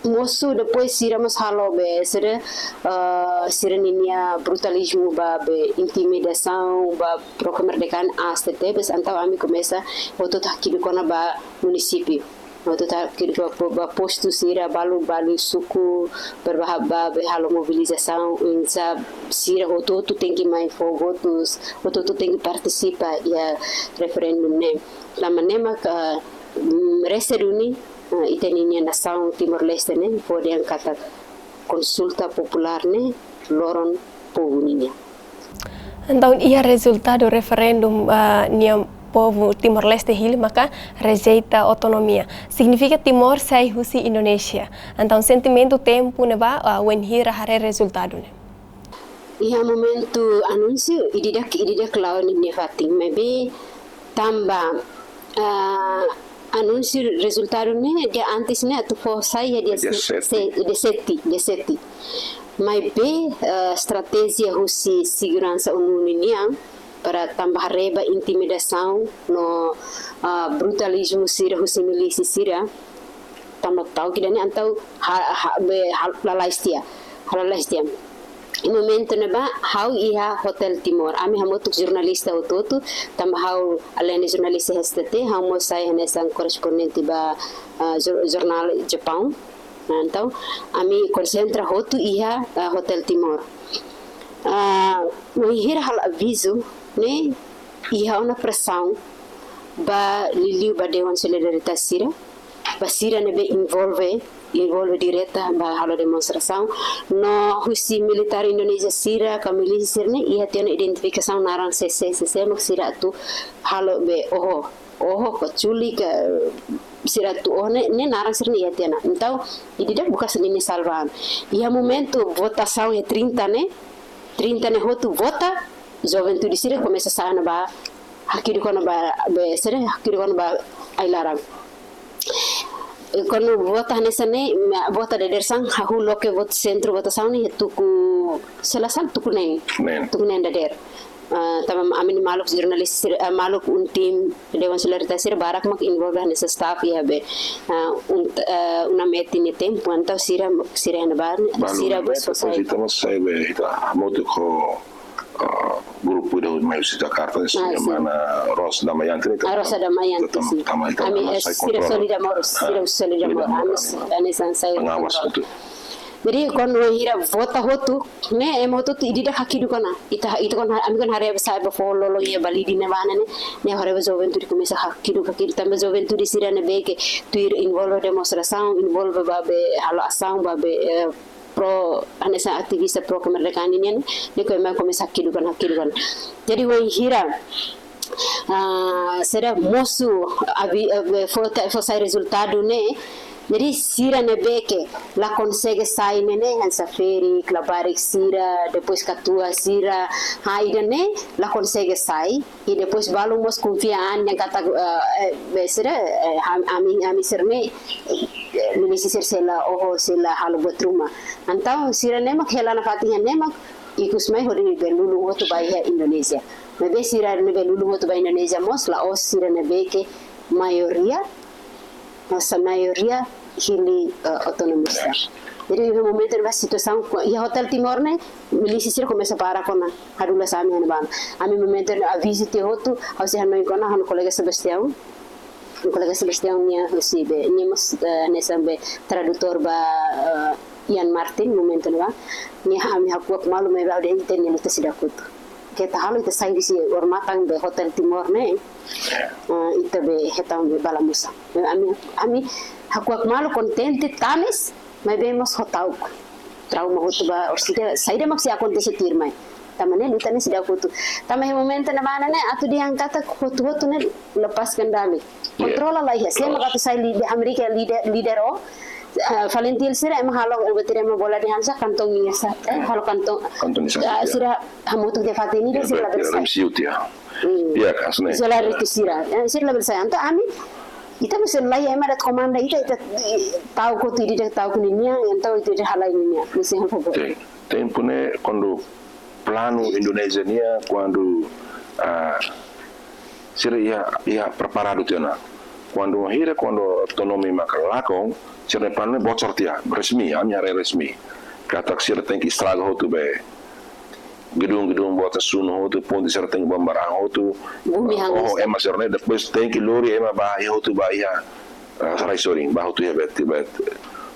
mosu, depois sira mós halo be sira, eh, sira-ninia brutalizmu ba be intimidasaun ba pro-kemerdekaan aas tebes, entaun ami komesa hotu-hotu hakiduk ona ba munisípiu. Hotu-hotu hakiduk ba po-, ba postu sira, balu, balu suku, ba, ba, ba, be halo mobilizasaun, oinsá sira hotu-hotu tenke mai fó votus, hotu-hotu tenke partisipa iha referendum ne'e. Tanba ne'e mak, mm, resta duni, eh, ita-ninia nasaun Timor-Leste ne'e, fó dehan katak konsulta populár ne'e loron povu nian. Entaun, iha rezultadu referendum, ah, nian, povu Timor-Leste hili maka rejeita autonomia. Signifika Timor sai husi Indonézia. Entaun, sentimentu tempu ne'ebá, ah, wainhira haree rezultadu ne'e? Iha momentu anúnsiu, ida-idak, ida-idak la'o ninia fatin, maibé tanba, ah, anúnsiu rezultadu ne'e dia antes ne'e atu fó sai iha dia dia se-, sete. Se-, dia sete, dia sete. Maibé, eh, estratéjia husi seguransa ONU nian para tanba haree ba intimidasaun no, ah, brutalizmu sira husi milísia sira. Tanba ta'uk ida-ne'e entaun ha-, ha-, be hal-, lalais tiha. Lalais tiha. Iha momentu ne'ebá, ha'u iha Hotel Timor. Ami hamutuk jornalista hotu-hotu, tanba ha'u alende jornalista S T T, ha'u mós sai hanesan korrespondente ba, ah, jor-, jornál Japaun. Nah, entaun, ami konsentra hotu iha, ah, Hotel Timor. Ah, wainhira halo avizu ne'e, iha ona presaun ba liuliu ba Dewan Solidaritas sira, ba sira ne'ebé envolve, envolve direta ba halo demonstrasaun. No husi militár Indonézia sira, ka milísia sira ne'e, iha tiha ona identifikasaun naran sé-sé, sé-sé mak sira atu halo be oho, oho, ka culik, ka sira atu oho ne'e, ne'e naran sira ne'e iha tiha ona. Entaun, ida-idak buka sira-ninia salvasaun. Iha momentu votasaun iha trinta ne'e, trinta ne'e hotu vota, juventude sira komesa sa'e ona ba, hakiduk ona ba, be sira, hakiduk ona ba ai-laran. E, kuandu vota hanesan ne'e, ma-, vota dadeer-saan, hahú loke vot-, sentru votasaun ne'e tuku, se la sala tuku neen. Neen. Tuku neen dadeer. Ah, tanba ami-nia maluk jornalista sira, ah, maluk UNTIM, Dewan Solidaritas sira barak mak envolve hanesan staff iha be, ah, un-, ah, UNAMET nia tempu, entaun sira, sira iha ne'ebá, balu sira ne'ebé, bos depois sai. Ita mós sai be, ita hamutuk ho, ah, grupu ida mai husi Jakarta, ah, sin, mana Rosa Damayanti ne'e, ah, Rosa Damayanti, ita tam-, sin. Tama, ita ami, tama eh, sai sira kontrola. Solidamor, sira, ah, Solidamor, Solidamor, ami, ami. Ami hanesan sai pengawas kontrola. Betul. Jadi, kuandu wainhira vota hotu, ne'e, ema hotu-hotu ida-idak hakiduk ona. Ita, ita kuandu ha-, ami kuandu haree ba sa'e ba foho lolon iha Balide ne'ebá ne'e, ne'e haree ba juventude komesa hakiduk, hakiduk. Tanba juventude sira ne'ebé ke tuir envolve demonstrasaun, envolve ba be halo asaun, ba be, eh, pro, hanesan ativista pro kemerdekaan nian, ne'e, ne'e komesa, komesa hakiduk ona, hakiduk ona. Jadi, wainhira, ah, sira mosu avi-, eh, fó, fó sai rezultadu ne'e. Jadi, sira ne'ebé ke la konsege sai ne'e, ne'e, hanesan ferik, labarik sira, depois katuas sira, ha, ida-ne'e la konsege sai, i depois balu mós konfia an dehan katak, eh, eh, be sira, eh, am-, ami, ami sira ne'e, eh, milísia sira sei la oho, sei la halo buat ruma. Entaun, sira ne'e mak hela nafatin iha ne'e mak, ikus mai hodi be lulun hotu ba iha Indonézia. Maibé sira ne'ebé lulun hotu ba Indonézia mós la'ós sira ne'ebé ke maioria, masa maioria hili, eh, autonomista. Jadi, iha momentu ne'ebá situasaun ku-, iha Hotel Timor ne'e, milísia sira komesa barak ona, hadulas ami iha ne'ebá. Ami momentu ne'e avizu tiha hotu, ha'u sei hanoin ona, ha'u-nia kolega Sebastião. Kolega Sebastião nia husi be, nia mós, eh, hanesan be tradutór ba, eh, Ian Martin momentu ne'ebá. Nia, ami hakuak malu maibé ha'u dehan ita-nia luta seidauk kotu. Keta halo ita sai husi odamatan be Hotel Timor ne'e. Eh, ita be hetan be bala mosa. Ami, ami hakuak malu, kontente, tanis, maibé mós ho ta'uk. Trauma hotu ba, orsida, saida mak sei akontese tuirmai. Tanba ne'e luta ne'e seidauk kotu. Tanba iha momentu ne'ebá ne'e, atu dehan katak hotu-hotu ne'e lepas kendali. Iya. Kontrola laiha. Sé mak atu sai lide-, hamriik iha líder, líder o, eh, Falintil sira ema halo, ema tira ema bola di hamsa, kantong inga sa, eh, halo kantong, kantonisasi, ah, iya. Sira hamutuk iha fatin ida, iya, sira labele sai. Remsiu tiha. Hmm. Iya, kasus ne'e. Sira ritu sira. Eh, sira labele sai. Entaun ami, Ita mesti laiha ema ida komanda ita, ita, eh, ta'uk hotu, ida ta'uk ninian, entaun ita, ita halai ninian. Mesti hal favór. Sin. Tempu ne'e kuandu planu Indonézia nian, kuandu, ah, sira iha, iha preparadu tiha ona. Kuandu akhirnya, kuandu autonomia maka lakon, sira planu ne'e bocor tiha, resmi, ami haree resmi. Katak sira tenke estraga hotu be gedung-gedung, bota sunu hotu, ponte sira tenke bombarang hotu. Bumi hanguskan. Oh, ema sira ne'e, depois tenke lori ema ba iha hotu ba iha, ah, rai sorin, ba hotu iha bet, bet,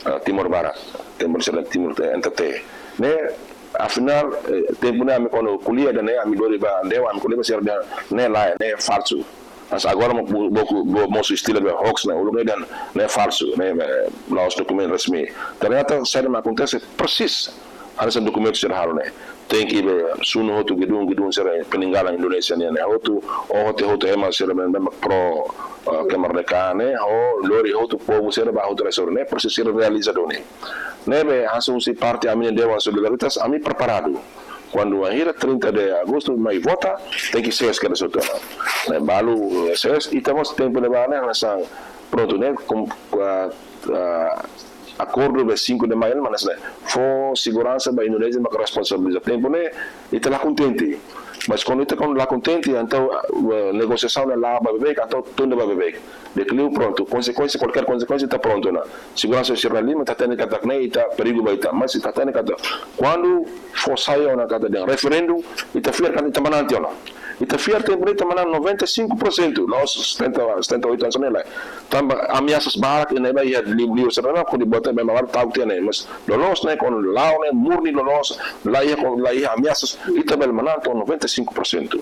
ah, Timor Barat, Timor sira, Timor te, N T T. Ne'e, afinál, eh, tempu ne'e ami kuandu ko'alia ida-ne'e, ami lori ba dewan, ami ko'alia ba sira dehan ne'e lae, ne'e falsu. Mas agora mo-, bo-, bo-, bo-, mosu istilah be hoax ne'e, uluk ne'e dehan ne'e falsu, ne'e, eh, la'ós dokumentu resmi. Ternyata saida mak akontese persis hanesan dokumentu sira halo ne'e. Tenke be sunu hotu gedung, gedung sira peninggalan Indonézia nian ne'e hotu, oh, hotu, hotu ema sira be, be pro, eh, kemerdekaan ne'e, oh, lori hotu povu sira ba hotu rai sorin ne'e, persis sira realiza duni. Ne'ebé hanesan husi parte ami-nia Dewan Solidaritas, ami preparadu. Kuandu akhirnya trinta de Agostu mai vota, tenke ses kedas hotu ona. Ne'e balu, eh, ses, ita mós tempu ne'ebá ne'e hanesan, prontu, ne'e, kom-, ah, ah, akordu be cinco de Maio, mas ne'e, fó seguransa ba Indonézia, ba responsabiliza. Tempu ne'e, ita la kontente. Mas kuandu ita kuandu la kontente, entaun, ah, negosiasaun ne'e la'o ba beibeik, entaun tun ba beibeik. Depois liu prontu, konsekuénsia, kualkér konsekuénsia ita prontu ona. Seguransa sira-nia liman, ita hatene katak ne'e ita perigu ba ita. Mas ita hatene katak kuandu fó sai ona katak dehan referendu, ita fiar katak ita manán tiha ona. Ita fiar tempu ne'e ita manán noventa e cinco por cento, la'ós setenta, setenta e oito anos ne'e lae. Tanba ameasas barak ne'ebé iha liu-liu sira ne'e, kuandu bota memang barak ta'uk tiha ne'e. Mas loloos ne'e, kuandu la'o ne'e murni loloos, la iha, la iha ameasas, ita bele manán to'o noventa e cinco por cento.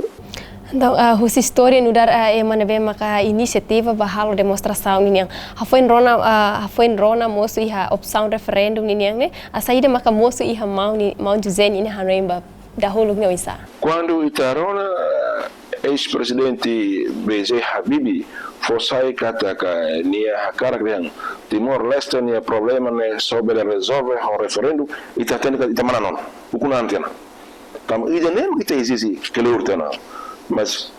Entaun, ah, husi istória nu'udar, ah, ema ne'ebé maka inisiativa ba halo demonstrasaun ninian. Hafoin rona, ah, hafoin rona mosu iha opsaun referendu ninian ne'e, ah, saida maka mosu iha maun ni, maun José ninia hanoin ba dahuluk ne'e oinsá? Kuandu ita rona, ah, eis-prezidente B J Habibie fó sai katak nia hakarak dehan Timor-Leste nia problema ne'e só bele rezolve ho referendu, ita hatene katak ita manán ona. Ukun-an tiha ona. Tanba ida-ne'e mak ita ezije kleur tiha ona. Mas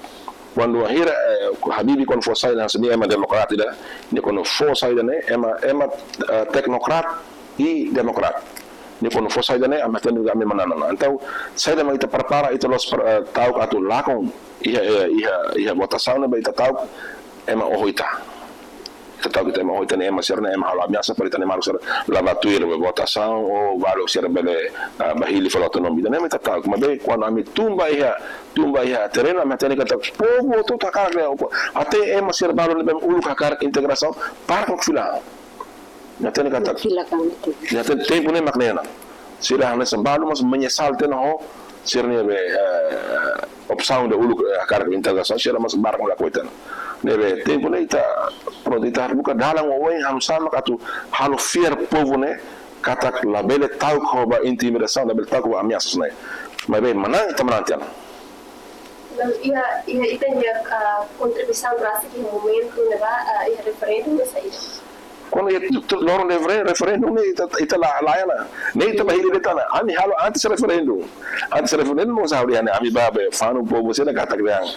kuandu akhirnya, eh, Habibie kuandu fó sai hanesan nia ema demokrat ida, nia kuandu fó sai ida-ne'e ema, ema, eh, teknokrat i demokrat. Nia kuandu fó sai ida-ne'e, ami hatene ami manán ona. Entaun, saida mak ita prepara, ita la'ós pre-, eh, ta'uk atu lakon iha, eh, iha, iha votasaun ne'ebé ita ta'uk ema oho ita. Ita ta'uk ita ema oho ita-nia ema sira ne'e ema halo ameasa para ita-nia maluk sira la ba tuir be votasaun, ou balu sira bele, ah, ba hili fali autonomia. Ida-ne'e mak ita ta'uk, maibé kuandu ami tun ba iha, tun ba iha terrenu, ami hatene katak povu hotu hakarak ne'e, até ema sira balu ne'ebé uluk hakarak integrasaun, barak mak fila. Ita hatene katak, fila kan itu. Ita hatene tempu ne'e mak ne'e ona. Sira hanesan balu mas menyesal tiha ona ho sira-nia be, eh, opsaun ida uluk, eh, hakarak integrasaun, sira mas barak mak lakohi tiha ona. Ne'ebé tempu ne'e ita, prontu, ita buka dalan oioin hanesan mak atu halo fiar povu ne'e katak labele ta'uk ho ba intimidasaun, labele ta'uk ho ba ameasas ne'e. Maibé manán, ita manán tiha ona. Lalu, iha, iha ita-nia, ah, kontribuisaun rasik iha momentu ne'ebá, ah, iha referendu ne'e saida? Kuandu iha tu, tu, loron referen-, referendu ne'e ita, ita la, la iha ona. Ne'e ita ba hili de'it ona. Ami halo antes referendu. Antes referendu mós ha'u dehan ne'e, ami ba be fanu povu sira katak dehan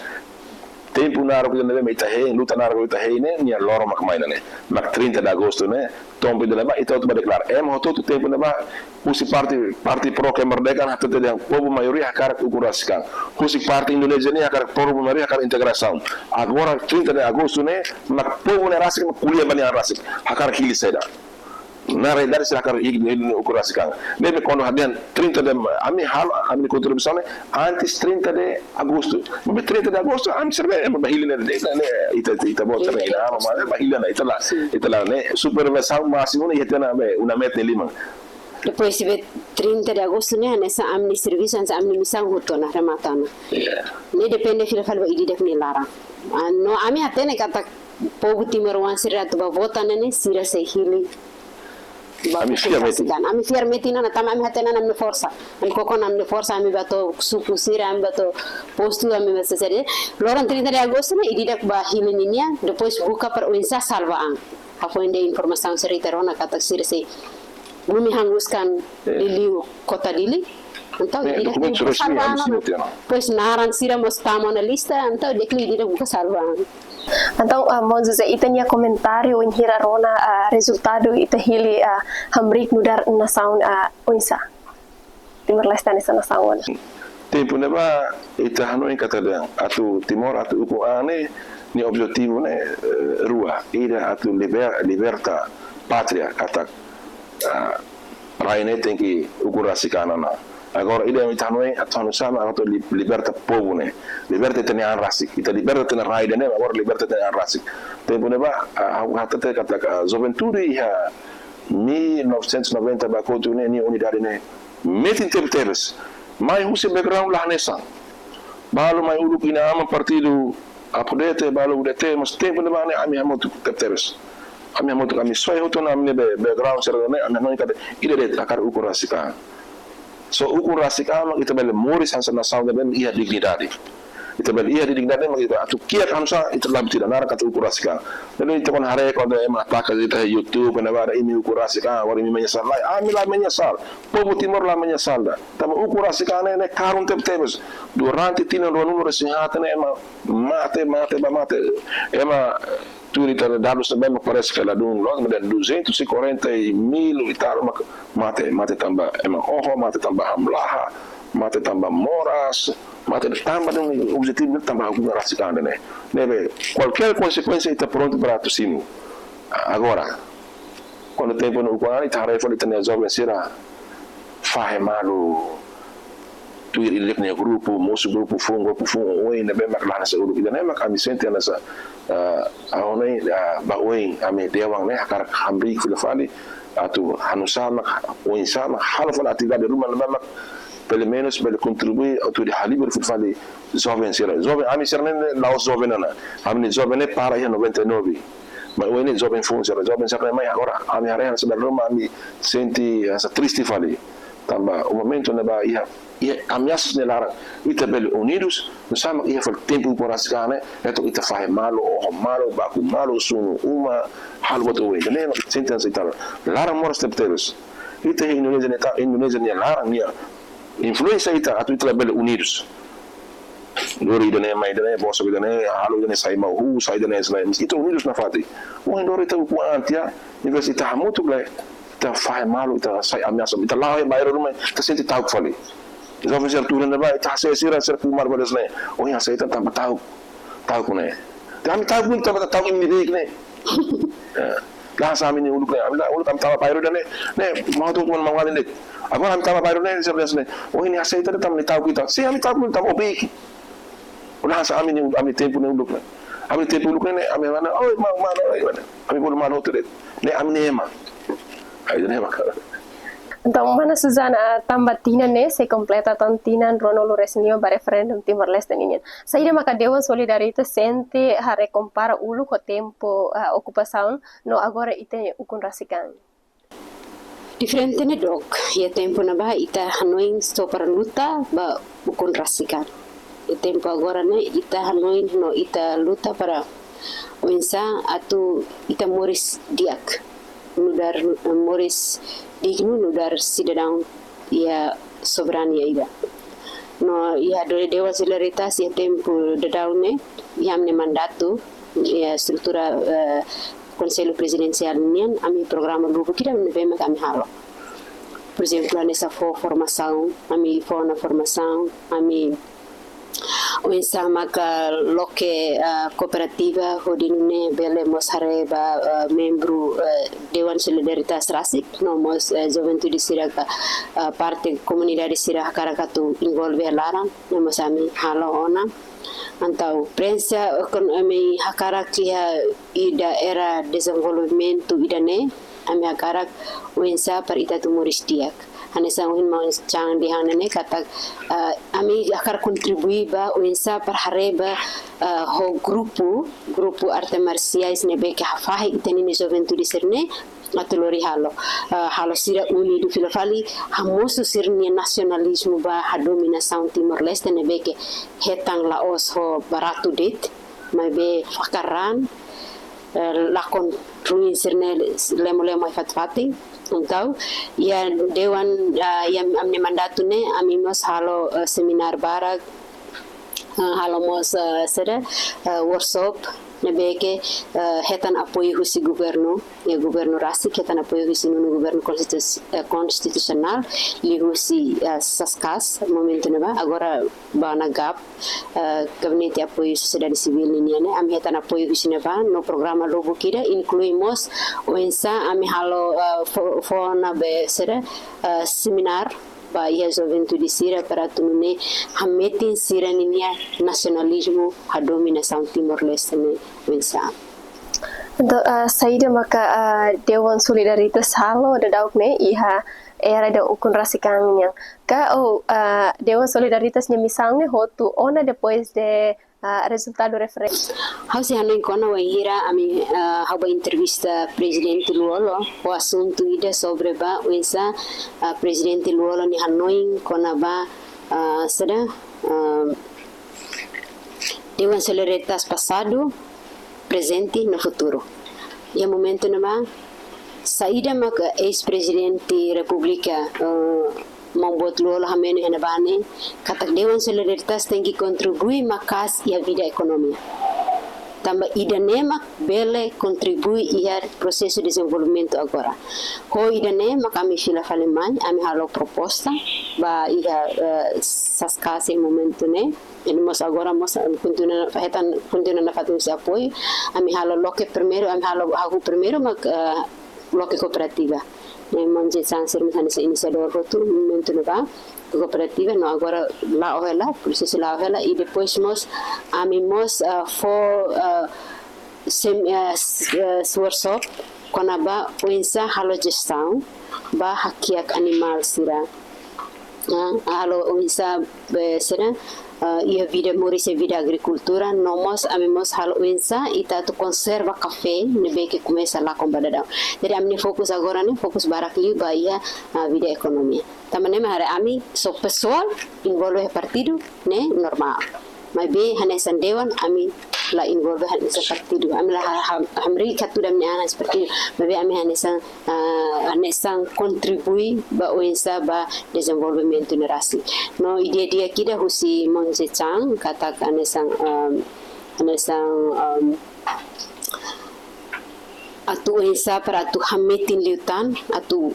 tempu naruk ida ne'ebé mak ita hein, luta naruk ita hein ne'e, nia loron mak mai ona ne'e. Mak trinta de Agostu ne'e, to'o ida-ne'ebá, ita hotu ba deklara. Ema hotu-hotu tempu ne'ebá, husi parte, parte pro kemerdekaan hatete dehan povu maioria hakarak ukun rasik an. Husi parte Indonézia nian hakarak, povu maioria hakarak integrasaun. Agora, trinta de Agostu ne'e, mak povu ne'e rasik, mak ko'alia ba nia an rasik. Hakarak hili saida. Na realidade sira hakarak hili, hili ukun rasik an. Ne'ebé kuandu hadian trinta de, ami halo, ami kontribuisaun ne'e, antes trinta de Agostu. Maibé trinta de Agostu, ami sira be, ema ba hili ne'e, ne'e, ne'e, ita, ita, ita vota ne'e, ita, ema, mas ba hili ne'e, ita la, ita la, ne'e, supervizaun másimu ne'e, ita na be, UNAMET nia liman. Depois, be trinta de Agostu ne'e, hanesan ami-nia servisu, hanesan ami-nia misaun hotu ona, remata ona. Iya. Ne'e depende fila fali ba ida-idak nia laran. Ah, no, ami hatene katak povu timoroan sira atu ba vota ne'e, sira sei hili. Ba ami fiar metin. Ami fiar metin ona, tanba ami hatene ona ami-nia forsa. Ami koko ona ami-nia forsa, ami ba to'o suku sira, ami ba to'o postu, ami ba sesere. Loron trinta de Agostu ne'e, ida-idak ba hili ninian, depois buka para oinsá salva an. Hafoin de'it informasaun sira ita rona katak sira sei bumi hanguskan, eh, liuliu kota Dili. Entaun, ne'e, ida dokumentu resmi, ami simu tiha ona. Depois naran sira mós tama ona lista, entaun di'ak liu ida buka salva. Entaun, ah, maun José, ita-nia komentáriu bainhira rona, ah, rezultadu ita hili, ah, hamriik nu'udar nasaun, ah, oinsá? Timor-Leste hanesan nasaun ona. Tempu ne'ebá ita hanoin katak atu Timor atu ukun an ne'e, nia objetivu ne'e, eh, rua. Ida atu liber-, liberta pátria, katak, ah, rai ne'e tenke ukun rasik an ona. Agora ida ita hanoin atu halo sama atu li-, liberta povu ne'e. Liberta ita-nia an rasik. Ita liberta ita-nia rai ida-ne'e, agora liberta ita-nia an rasik. Tempu ne'ebá, ah, ha'u hatete katak, ah, juventude iha mil novecentos e noventa ba kotuk ne'e, nia unidade ne'e metin tebetebes. Mai husi background la hanesan. Balu mai uluk inan-aman partidu APODETE, balu UDT, mas tempu ne'ebá ne'e ami hamutuk tebetebes. Ami hamutuk, ami soe hotu ona ami-nia be-, background sira ne'e, ami hanoin katak ida de'it hakarak ukun rasik an. Só ukun rasik an mak ita bele moris hanesan nasaun ida ne'ebé iha dignidade. Ita bele iha dignidade mak ita atu kiak hanesan ita labele tira naran katak ukun rasik an. Ne'ebé ita kuandu haree kuandu ema ataka ita YouTube, ne'ebá imi ukun rasik an, agora imi menyesal. Lae, ami la menyesal. Povu Timor la menyesal ida. Tanba ukun rasik an ne'e, ne'e karun tebetebes. Durante tinan ruanulu-resin-haat ne'e ema mate, mate, ba mate. Ema tuir ita-nia dadus ne'ebé mak parese ke ladún loos, mas duzentos e quarenta mil e tal mak mate, mate tanba ema oho, mate tanba hamlaha, mate tanba moras, mate tanba nia objetivu tanba ukun rasik an ne'e. Ne'ebé kualkér konsekuénsia ita prontu para atu simu. Agora, kuandu tempu ne'e ukun an, ita haree fali ita-nia joven sira fahe malu tuir ida-idak nia grupu, mosu grupu funu, grupu funu oin, ne'ebé mak la hanesan uluk. Ida-ne'e mak ami sente hanesan, ah, ha'u hanoin, ah, ba oin ami dewan ne'e hakarak hamriik fila fali, atu halo sama, oinsá mak halo fali atividade ruma ne'ebé mak pelumenus bele kontribui atu halibur fila fali joven sira. Joven, ami sira ne'e la'ós joven ona. Ami-nia joven ne'e para iha noventa e nove. Mas oin ne'e joven foun sira, joven sira ne'e mai agora, ami haree hanesan dala ruma ami sente hanesan triste fali. Tanba momentu ne'ebá iha, iha ameasas nia laran, ita bele unidus, no sama iha fali tempu ukun rasik an ne'e, atu ita fahe malu, oho malu, baku malu, sunu uma, halo buat oin. Ida-ne'e mak sente hanesan ita laran moras tebetebes. Ita iha Indonézia ne'e ta, Indonézia nia laran, nia influénsia ita, atu ita labele unidus. Lori ida-ne'e, mai ida-ne'e, bosok ida-ne'e, halo ida-ne'e, sai mau huu, sai ida-ne'e, sai ida-ne'e. Mas ita unidus nafatin. Ohin loron ita ukun an tiha, envés ita hamutuk lae, ita fahe malu, ita sai ameasa, ita la'o iha bairru ruma, ita sente ta'uk fali. Joven sira tuur iha ne'ebá, ita hase'e sira, sira kumar badas ne'e. Ohin hase'e ita tanba ta'uk. Ta'uk ne'e. Ita ami ta'uk ne'e, tanba ta'uk imi-nia beik ne'e. Eh, la hanesan ami-nia uluk ne'e. Ami-nia uluk ami tama bairru ida-ne'e, ne'e, mau tu teman mau ngalin de'it. Agora ami tama bairru ne'e, sira biasa ne'e. Ohin ne'e hase'e ita tanba nia ta'uk ita. Sin, ami ta'uk tanba o beik. La hanesan ami-nia, ami-nia tempu ne'e uluk ne'e. Ami-nia tempu uluk ne'e, ne'e, ami mana, oi, ma-, mana, oi, mana. Ami bolu mana hotu de'it. Ne'e ami-nia ema. Ai, ne'e mak. Entaun, mana Susana, tanba tinan ne'e sei kompleta tan tinan ruanulu-resin-lima ba referendum Timor-Leste ninian. Saida maka Dewan Solidaritas sente haree kompara uluk ho tempu, ah, okupasaun no agora ita ukun rasik an? Diferente ne'e dook, iha tempu ne'ebá ita hanoin só para luta ba ukun rasik an. Iha tempu agora ne'e ita hanoin no ita luta para oinsá atu ita moris di'ak, nu'udar moris dignu, nu'udar sidadaun iha soberania ida. No iha Dewan Solidaritas iha tempu daudaun ne'e, iha ami-nia mandatu, iha estrutura, eh, Konsellu Prezidensiál nian, ami programa lubuk ida ne'ebé mak ami halo. Por ezemplu, hanesan fó formasaun, ami fó ona formasaun, ami oinsá maka loke, ah, kooperativa hodi nune'e bele mós haree ba, ah, membru, ah, Dewan Solidaritas rasik, no mós, eh, juventude sira ka, ah, parte komunidade sira hakarak atu envolve laran, no mós ami halo ona. Entaun, prensa kon ami hakarak iha ida era dezenvolvimentu ida-ne'e, ami hakarak oinsá para ita atu moris di'ak. Hanesan ohin maun Chan dehan ne'e katak, ah, ami hakarak kontribui ba oinsá para haree ba, ah, ho grupu, grupu arte marsiais ne'ebé ke hafahe ita-nia juventude sira-ne'e, atu lori halo, ah, halo sira unidu fila fali, hamosu sira-nia nasionalizmu ba hadomi nasaun Timor-Leste ne'ebé ke hetan la'ós ho baratu de'it, maibé fakar raan, eh, lakon ruin sira-ne'e lemo-lemo iha fatin-fatin. Entaun, iha dewan, ah, iha ami-nia mandatu ne'e, ami mós halo, eh, semináriu barak, eh, halo mós, eh, saida, eh, workshop, ne'ebé ke, eh, hetan apoiu husi governu, iha governu rasik hetan apoiu husi nonu governu konstitus-, eh, konstitusionál, liuhusi, eh, SASCAS, momentu ne'ebá, agora ba ona GAP, eh, Gabinete Apoiu Sosiedade Sivíl nian ne'e, ami hetan apoiu husi ne'ebá, no programa lubuk ida, inklui mós, oinsá ami halo, eh, fó, fó ona be saida, eh, semináriu, ba iha juventude sira para atu nune'e hametin sira-ninia nasionalizmu hadomi nasaun Timor-Leste ne'e oinsá. Entaun, ah, saida maka, ah, Dewan Solidaritas halo daudauk ne'e iha era ida ukun rasik an nian? Ka, oh, ah, Dewan Solidaritas nia misaun ne'e hotu ona depois de, ah, rezultadu referendu? Ha'u sei hanoin kona-ba wainhira ami, ah, ha'u bá entrevista Prezidente Lú-Olo, ho asuntu ida sobre ba oinsá, ah, Prezidente Lú-Olo nia hanoin kona-ba, ah, saida, ah, Dewan Solidaritas pasadu, prezente no futuru. Iha momentu ne'ebá, saida maka eis-Prezidente Repúblika, eh, maun boot Lú-Olo hameno iha ne'ebá ne'e, katak Dewan Solidaritas tenke kontribui maka'as iha vida ekonomia. Tanba ida-ne'e mak bele kontribui iha prosesu dezenvolvimentu agora. Ho ida-ne'e mak ami fila fali mai, ami halo proposta ba iha, eh, SASCAS iha momentu ne'e. Entaun mós agora mós, eh, kontinua, hetan, kontinua nafatin husi apoiu. Ami halo loke primeiru, ami halo hahú primeiru mak, eh, loke kooperativa. Ne'e maun Zé Chan sira mós hanesan inisiadór hotu momentu ne'ebá kooperativa, no agora la'o hela, prosesu la'o hela, i depois mós ami mós, eh, fó, eh, sem-, eh, s-, eh, workshop kona-ba oinsá halo jestaun ba hakiak animál sira. Ah, halo oinsá, eh, saida, eh, iha vida moris, iha vida agrikultura, no mós ami mós halo oinsá ita atu konserva kafé ne'ebé ke komesa lakon ba daudaun. Jadi ami-nia fokus agora ne'e fokus barak liu ba iha, ah, vida ekonomia. Tanba ne'e mak haree ami só pesoál envolve iha partidu ne'e normál. Maibé hanesan dewan ami la envolve hanesan partidu. Ami la ha-, ha-, hamriik hatudu ami-nia an hanesan partidu. Maibé ami hanesan, ah, hanesan kontribui ba oinsá ba dezenvolvimentu ne'e rasik. No ideia di'ak ida husi maun Zé Chan katak hanesan, um, hanesan, um, atu oinsá para atu hametin liután, atu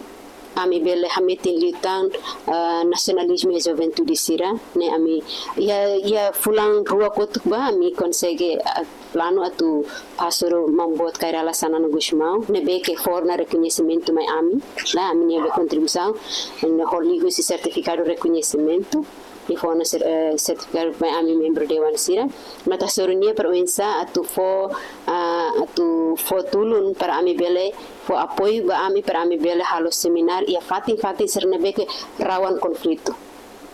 ami bele hametin liután, eh, nasionalizmu iha juventude sira, ne'e ami iha, iha fulan rua kotuk bá, ami konsege, eh, planu atu hasoru maun boot Kay Rala Xanana Gusmão, ne'ebé ke fó ona rekoñesimentu mai ami, la ami-nia be kontribuisaun, ne'e ho liuhusi sertifikadu rekoñesimentu, nia fó ona ser-, eh, sertifikadu mai ami membru dewan sira. Mak ita hasoru nia para oinsá atu fó, ah, atu fó tulun para ami bele fó apoiu ba ami para ami bele halo semináriu iha fatin-fatin sira ne'ebé ke rawan konflitu.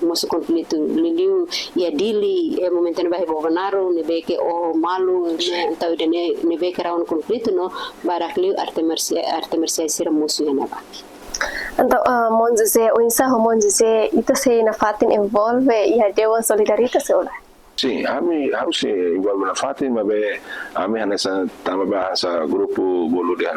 Mosu konflitu liuliu iha Dili, iha momentu ne'ebá iha Bobonaro, ne'ebé ke oho malu, ne'e, entaun ida-ne'e, ne'ebé ke rawan konflitu no barak liu arte marsia-, arte marsiais sira mosu iha ne'ebá. Entaun, ah, maun José, oinsá ho maun José, ita sei nafatin envolve iha Dewan Solidaritas ka lae? Sin, ami, ha'u sei envolve nafatin, maibé ami hanesan tama ba hanesan grupu bolu dehan,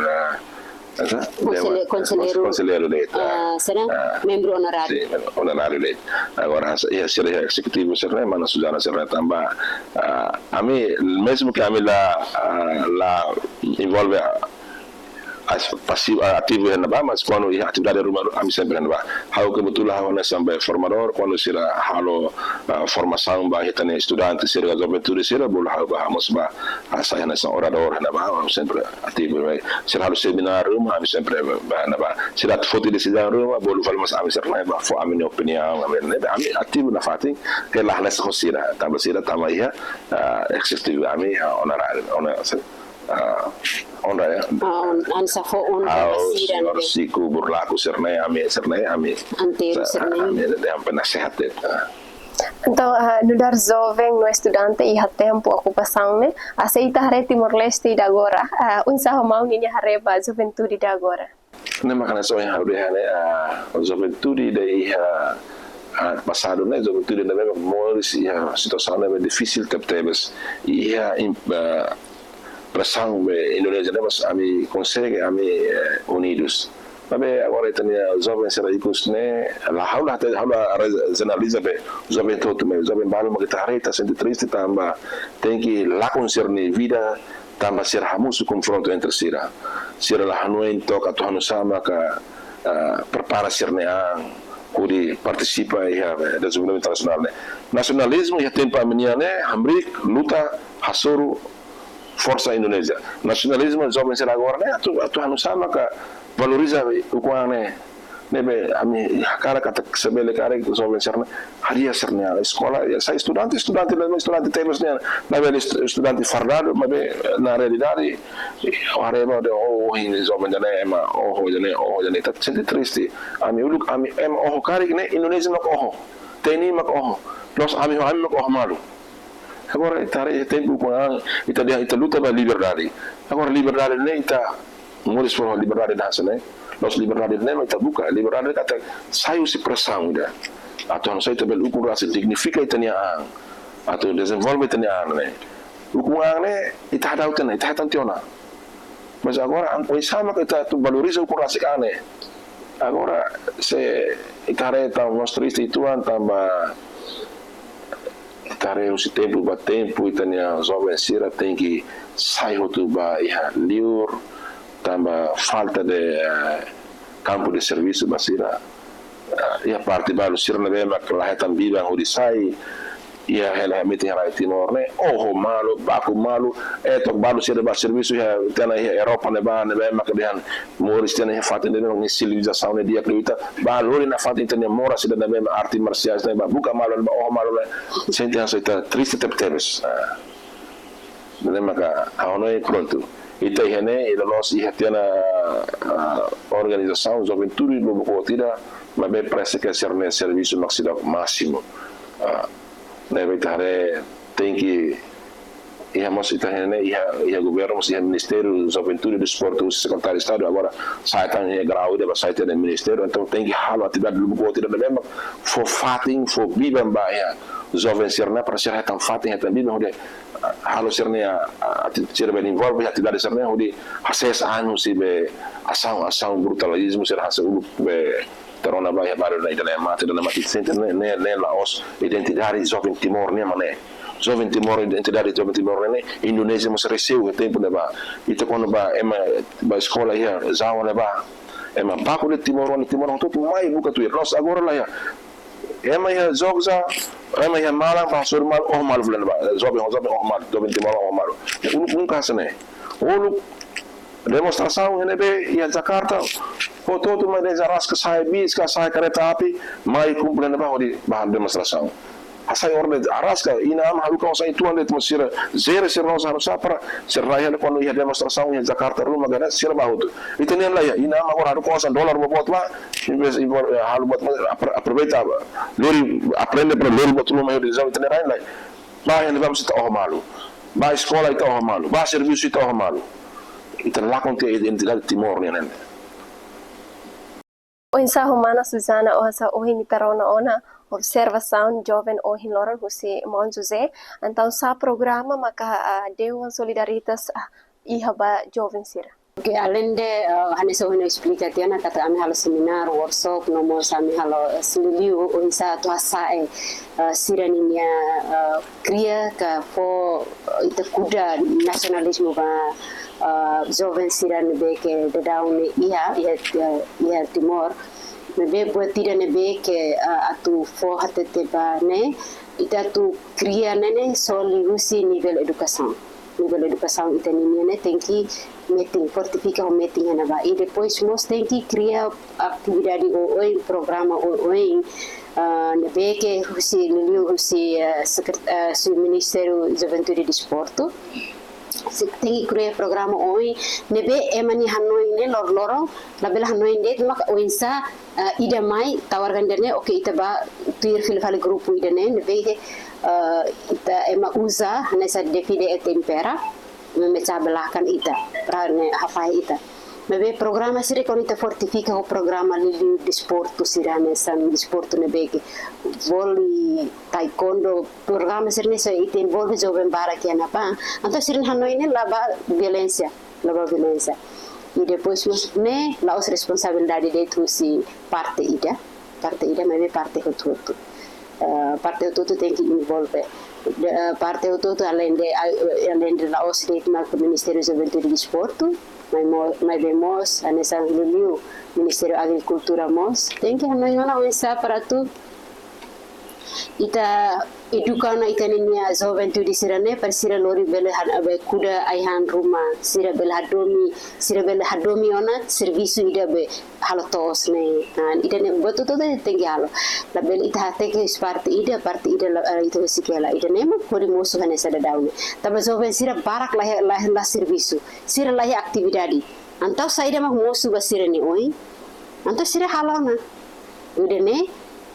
hanesan, Konsele-, dewan, konselleiru, kons-, konselleiru de'it, ah, saida, ah, membru onoráriu. Sin, membru onoráriu de'it. Agora, hanesan, iha sira iha ezekutivu sira-ne'e, mana Suzana sira-ne'e tanba, ah, ami, mezmu ke ami la, ah, la envolve, ah, as-, pasivu, ah, ativu iha ne'ebá, mas kuandu iha atividade ruma, ami sempre iha ne'ebá. Ha'u kebetulan ha'u hanesan be formadór, kuandu sira halo, ah, formasaun ba ita-nia estudante sira, juventude sira, bolu ha'u bá, ha'u mós bá, ah, sai hanesan oradór iha ne'ebá, ha'u sempre ativu, eh. Sira halo semináriu ruma, ami sempre bá, bá iha ne'ebá. Sira atu foti desizaun ruma, bolu fali mós ami sira-ne'e bá, fó ami-nia opiniaun, ami ne'e, ami ativu nafatin, ke la hanesan ho sira, tanba sira tama iha, ah, ezekutivu, ami, ah, onoráriu, ona, ah, onra, ya. Ah, on-, hanesan fó onra ba sira, señór ne'ebé. Chico Burlaco sira-ne'e, ami, sira-ne'e, ami. Antero sa-, sira-ne'e. Ami, de, de, penasehat, ya. Ah. Entaun, ah, nu'udar joven no estudante iha tempu okupasaun ne'e, ah, se ita haree Timor-Leste ida agora, ah, oinsá ho maun ninia haree ba juventude ida agora? Ne'e mak hanesan ohin ha'u dehan ne'e, ah, juventude ida iha, ah, pasadu ne'e, juventude ida ne'ebé moris iha situasaun ne'ebé difisil tebetebes. Iha im-, ah, presaun be Indonézia ne'e, mas ami konsege, ami, eh, unidus. Maibé agora ita-nia joven sira ikus ne'e, la ha'u la, ha'u la jeneraliza be joven hotu, maibé joven balu mak ita haree ita sente triste tanba tenke lakon sira-nia vida, tanba sira hamosu konfrontu entre sira. Sira la hanoin took atu halo saida maka, ah, prepara sira-nia an hodi partisipa iha, eh, dezenvolvimentu nasionál ne'e. Nasionalizmu iha tempu ami-nian ne'e hamriik, luta, hasoru forsa Indonézia. Nasionalizmu joven sira agora ne'e atu, atu halo saida maka valoriza ukun-an ne'e. Ne'ebé ami hakarak katak se bele karik joven sira-ne'e hadi'a sira-nia an, eskola, ya, sai estudante, estudante, la estudante tebes nian, maibé estu-, estudante fardadu, maibé na realidade, haree ba dehan, oh, oh, ohin joven ida-ne'e ema oho ida-ne'e, oho ida-ne'e, ita sente triste. Ami uluk, ami ema oho karik ne'e, Indonézia mak oho, T N I mak oho, loos ami, ami mak oho malu. Agora, ita haree iha tempu ukun-an, ita dehan, ita luta ba liberdade. Agora, liberdade ne'e ita moris fó liberdade ida hanesan ne'e. Loos, liberdade ne'e mak ita buka. Liberdade katak sai husi presaun ida. Atu halo saida ita bele ukun rasik, dignifika ita-nia an. Atu dezenvolve ita-nia an ne'e. Ukun-an ne'e, ita hadau tiha ona, ita hetan tiha ona. Mas agora, an, oinsá mak ita atu valoriza ukun rasik an ne'e. Agora, se ita haree, entaun, mós triste uitoan tanba ita haree husi tempu ba tempu, ita-nia joven sira tenke sai hotu ba iha liur, tanba falta de, eh, kampu de servisu ba sira. Eh, iha parte balu sira ne'ebé mak la hetan biban hodi sai, iha hela metin iha rai Timor ne'e, oho malu, baku malu, eh, took balu sira ba servisu iha, tiha ona iha Europa ne'ebá, ne'ebé mak dehan moris tiha ona iha fatin ne'ebé mak nia sivilizasaun ne'e di'ak liu, ita ba lori nafatin ita-nia moras ida ne'ebé mak arte marsiais ne'e ba buka malu, ba oho malu ne'e, sente hanesan ita triste tebetebes. Ah. Ne'e maka ha'u hanoin, prontu. Ita iha ne'e, ita loloos iha tiha ona, ah, organizasaun juventude lubuk hotu ida, maibé parese ke sira-nia servisu mak seidauk másimu. Ah, ne'ebé ita haree tenke iha mós ita iha ne'e, iha, iha governu mós iha Ministériu Juventude, Desportu, husi Sekretáriu Estadu, agora sai tan iha grau ida ba sai tiha ona ministériu, entaun tenke halo atividade lubuk hotu ida ne'ebé mak fó fatin, fó biban ba iha joven sira-ne'e, para sira hetan fatin, hetan biban hodi halo sira-nia, ah, ati-, sira bele envolve atividade sira-ne'e hodi hasees an husi be asaun, asaun brutalizmu sira hanesan uluk be ita rona ba iha bairru ne'e, ida-ne'e mate, ida-ne'e mate, sente ne'e, ne'e, ne'e la'ós identidade joven Timor nian mak ne'e. Joven Timor, identidade joven Timor ne'e, Indonézia mós reseu iha tempu ne'ebá. Ita kuandu ba, ema ba eskola iha Jawa ne'ebá, ema baku de'it Timor, ema Timor hotu mai buka tuir. Loos, agora laiha. Ema iha Jogja, ema iha Malang, ba hasoru malu, oho malu fali ne'ebá. Joven, joven oho malu, joven Timor oho malu. Uluk nunka hanesan ne'e. Uluk demonstrasaun iha ne'ebé, iha Jakarta, hotu-hotu mai desde Araska, sa'e bis ka sa'e kareta api, mai kumpul iha ne'ebá hodi ba demonstrasaun. Hasai orden Araska, inan-aman haruka osan uitoan de'it, mas sira jere sira-nia osan haruka para sira la iha, kuandu iha demonstrasaun iha Jakarta ruma, karena sira ba hotu. Ita-nian laiha, inan-aman agora haruka osan dolar boboot ba, invés, invés, eh, halo buat, apro-, aproveita, lori, aprende para lori buat ruma iha dezaun, ita-nian laiha. Ba iha ne'ebá mós ita oho malu. Ba eskola ita oho malu. Ba servisu ita oho malu. Ita lakon tiha identidade Timor nian ne'e. Oinsá ho mana Susana, oinsá ohin ita rona ona observasaun joven ohin loron husi maun José. Entaun sá programa maka, ah, Dewan Solidaritas, ah, iha ba joven sira? Oke, alende, ah, hanesan ohin esplika tiha ona katak ami halo semináriu, workshop, no mós ami halo, eh, sira liuliu oinsá atu hasa'e, eh, sira ninia, eh, kria ka fó, eh, ita kuda nasionalizmu ba, eh, joven sira ne'ebé ke daudaun ne'e iha, iha, iha, iha Timor. Ne'ebé buat ida ne'ebé ke, eh, atu fó hatete ba ne'e, ita atu kria ne'e ne'e só liuhusi nivel edukasaun. Nivel edukasaun ita ninia ne'e tenke metin, fortifika ho metin iha ne'ebá. I depois mós tenke kria atividade oioin, programa oioin, ah, ne'ebé ke husi liuliu husi, ah, sekret-, ah, husi Ministériu Juventude e Desportu. Se tenke kria programa oioin ne'ebé ema nia hanoin ne'e lor-, loron, labele hanoin de'it maka oinsá, ah, ida mai tawarkan ida-ne'e, oke, ita ba tuir fila fali grupu ida-ne'e, ne'ebé ke, ah, ita ema uza, hanesan defile et impera, memecah belahkan ita, para ne'e hafahe ita. Maibé programa sira kuandu ita fortifika ho programa liuliu desportu sira hanesan desportu ne'ebé ke voli, taekwondo, programa sira-ne'e só ita envolve joven barak iha ne'ebá. Entaun sira hanoin ne'e la ba violénsia, la ba violénsia. I depois mós ne'e la'ós responsabilidade de'it husi parte ida, parte ida, maibé parte hotu-hotu. Eh, parte hotu-hotu tenke envolve. De, eh, parte hotu-hotu alende, eh, alende la'ós de'it mak Ministériu Juventude i Desportu, mai mo-, maibé mós hanesan liuliu Ministériu Agrikultura mós tenke hanoin ona oinsá para atu ita eduka ona ita-nia juventude sira-ne'e para sira lori bele han-, be kuda ai-han ruma, sira bele hadomi, sira bele hadomi ona servisu ida be halo to'os ne'e. Nah, ida-ne'e buat hotu-hotu tenke halo. Labele ita hateke husi parte ida, parte ida la, eh, ita husik hela. Ida-ne'e mak hodi mosu hanesan daudaun ne'e. Tanba joven sira barak la iha, la, la servisu, sira la iha atividade. Entaun saida mak mosu ba sira-nia oin? Entaun sira halo ona. Ida-ne'e,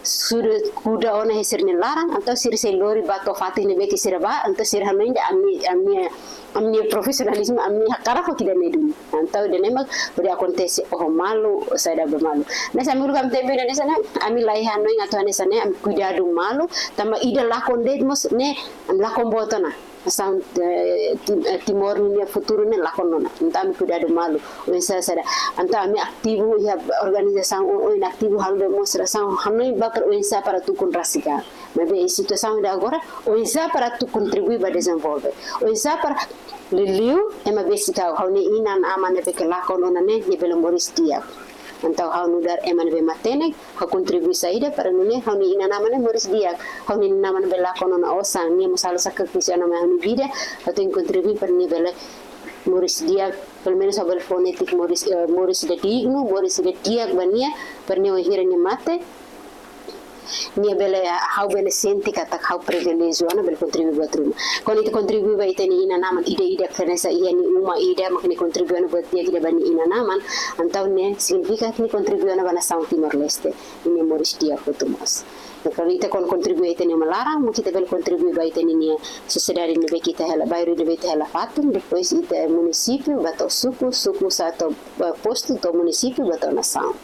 sira kuda ona iha sira-nia laran, entaun sira sei lori ba to'o fatin ne'ebé ke sira bá, entaun sira hanoin dehan ami, ami, ami-nia profisionalizmu, ami-nia hakarak ho ida-ne'e duni. Entaun ida-ne'e mak hodi akontese, oh, malu, saida ba malu. Nah, sambil kami tembe di sana, ami la iha hanoin atu hanesan ne'e, ami kuidadu malu, tanba ida lakon de'it mós ne'e, ami lakon boot ona. Hanesan, eh, Tim-, eh, Timor ninia futuru ne'e lakon ona. Entaun ami kuidadu malu. Oinsá saida. Entaun ami ativu iha organizasaun, o, oin ativu halo demonstrasaun, hanoin ba para oinsá para atu ukun rasik an. Maibé iha situasaun ida agora, oinsá para atu kontribui ba dezenvolve. Oinsá para liuliu, ema besik ha'u, ha'u-nia inan-aman ne'ebé ke lakon ona ne'e, nia bele moris di'ak. Entaun ha'u nu'udar ema ne'ebé matenek, ha'u kontribui saida para nune'e ha'u-nia inan-aman ne'e moris di'ak. Ha'u-nia inan-aman bele lakon ona osan, nia mós halo sakrifísiu ona mai ha'u-nia vida, ha'u tenke kontribui para nia bele moris di'ak, pelumenus ha'u bele fó netik moris, eh, moris ida dignu, moris ida di'ak ba nia, para nia wainhira nia mate, nia bele, ha'u bele sente katak ha'u priviléjiu ona bele kontribui buat ruma. Kuandu ita kontribui ba ita-nia inan-aman ida-idak hanesan iha nia uma ida, mak nia kontribui ona buat di'ak ida ba nia inan-aman, entaun ne'e signifika nia kontribui ona ba nasaun Timor-Leste, nia moris di'ak hotu mós. Nah, kuandu ita kon-, kontribui ita-nia uma laran, mak ita bele kontribui ba ita-nia sosiedade ne'ebé ke ita hela, bairru ne'ebé ita hela fatin, depois ita munisípiu, ba to'o suku, suku sa'e to'o, eh, postu, to'o munisípiu, ba to'o nasaun.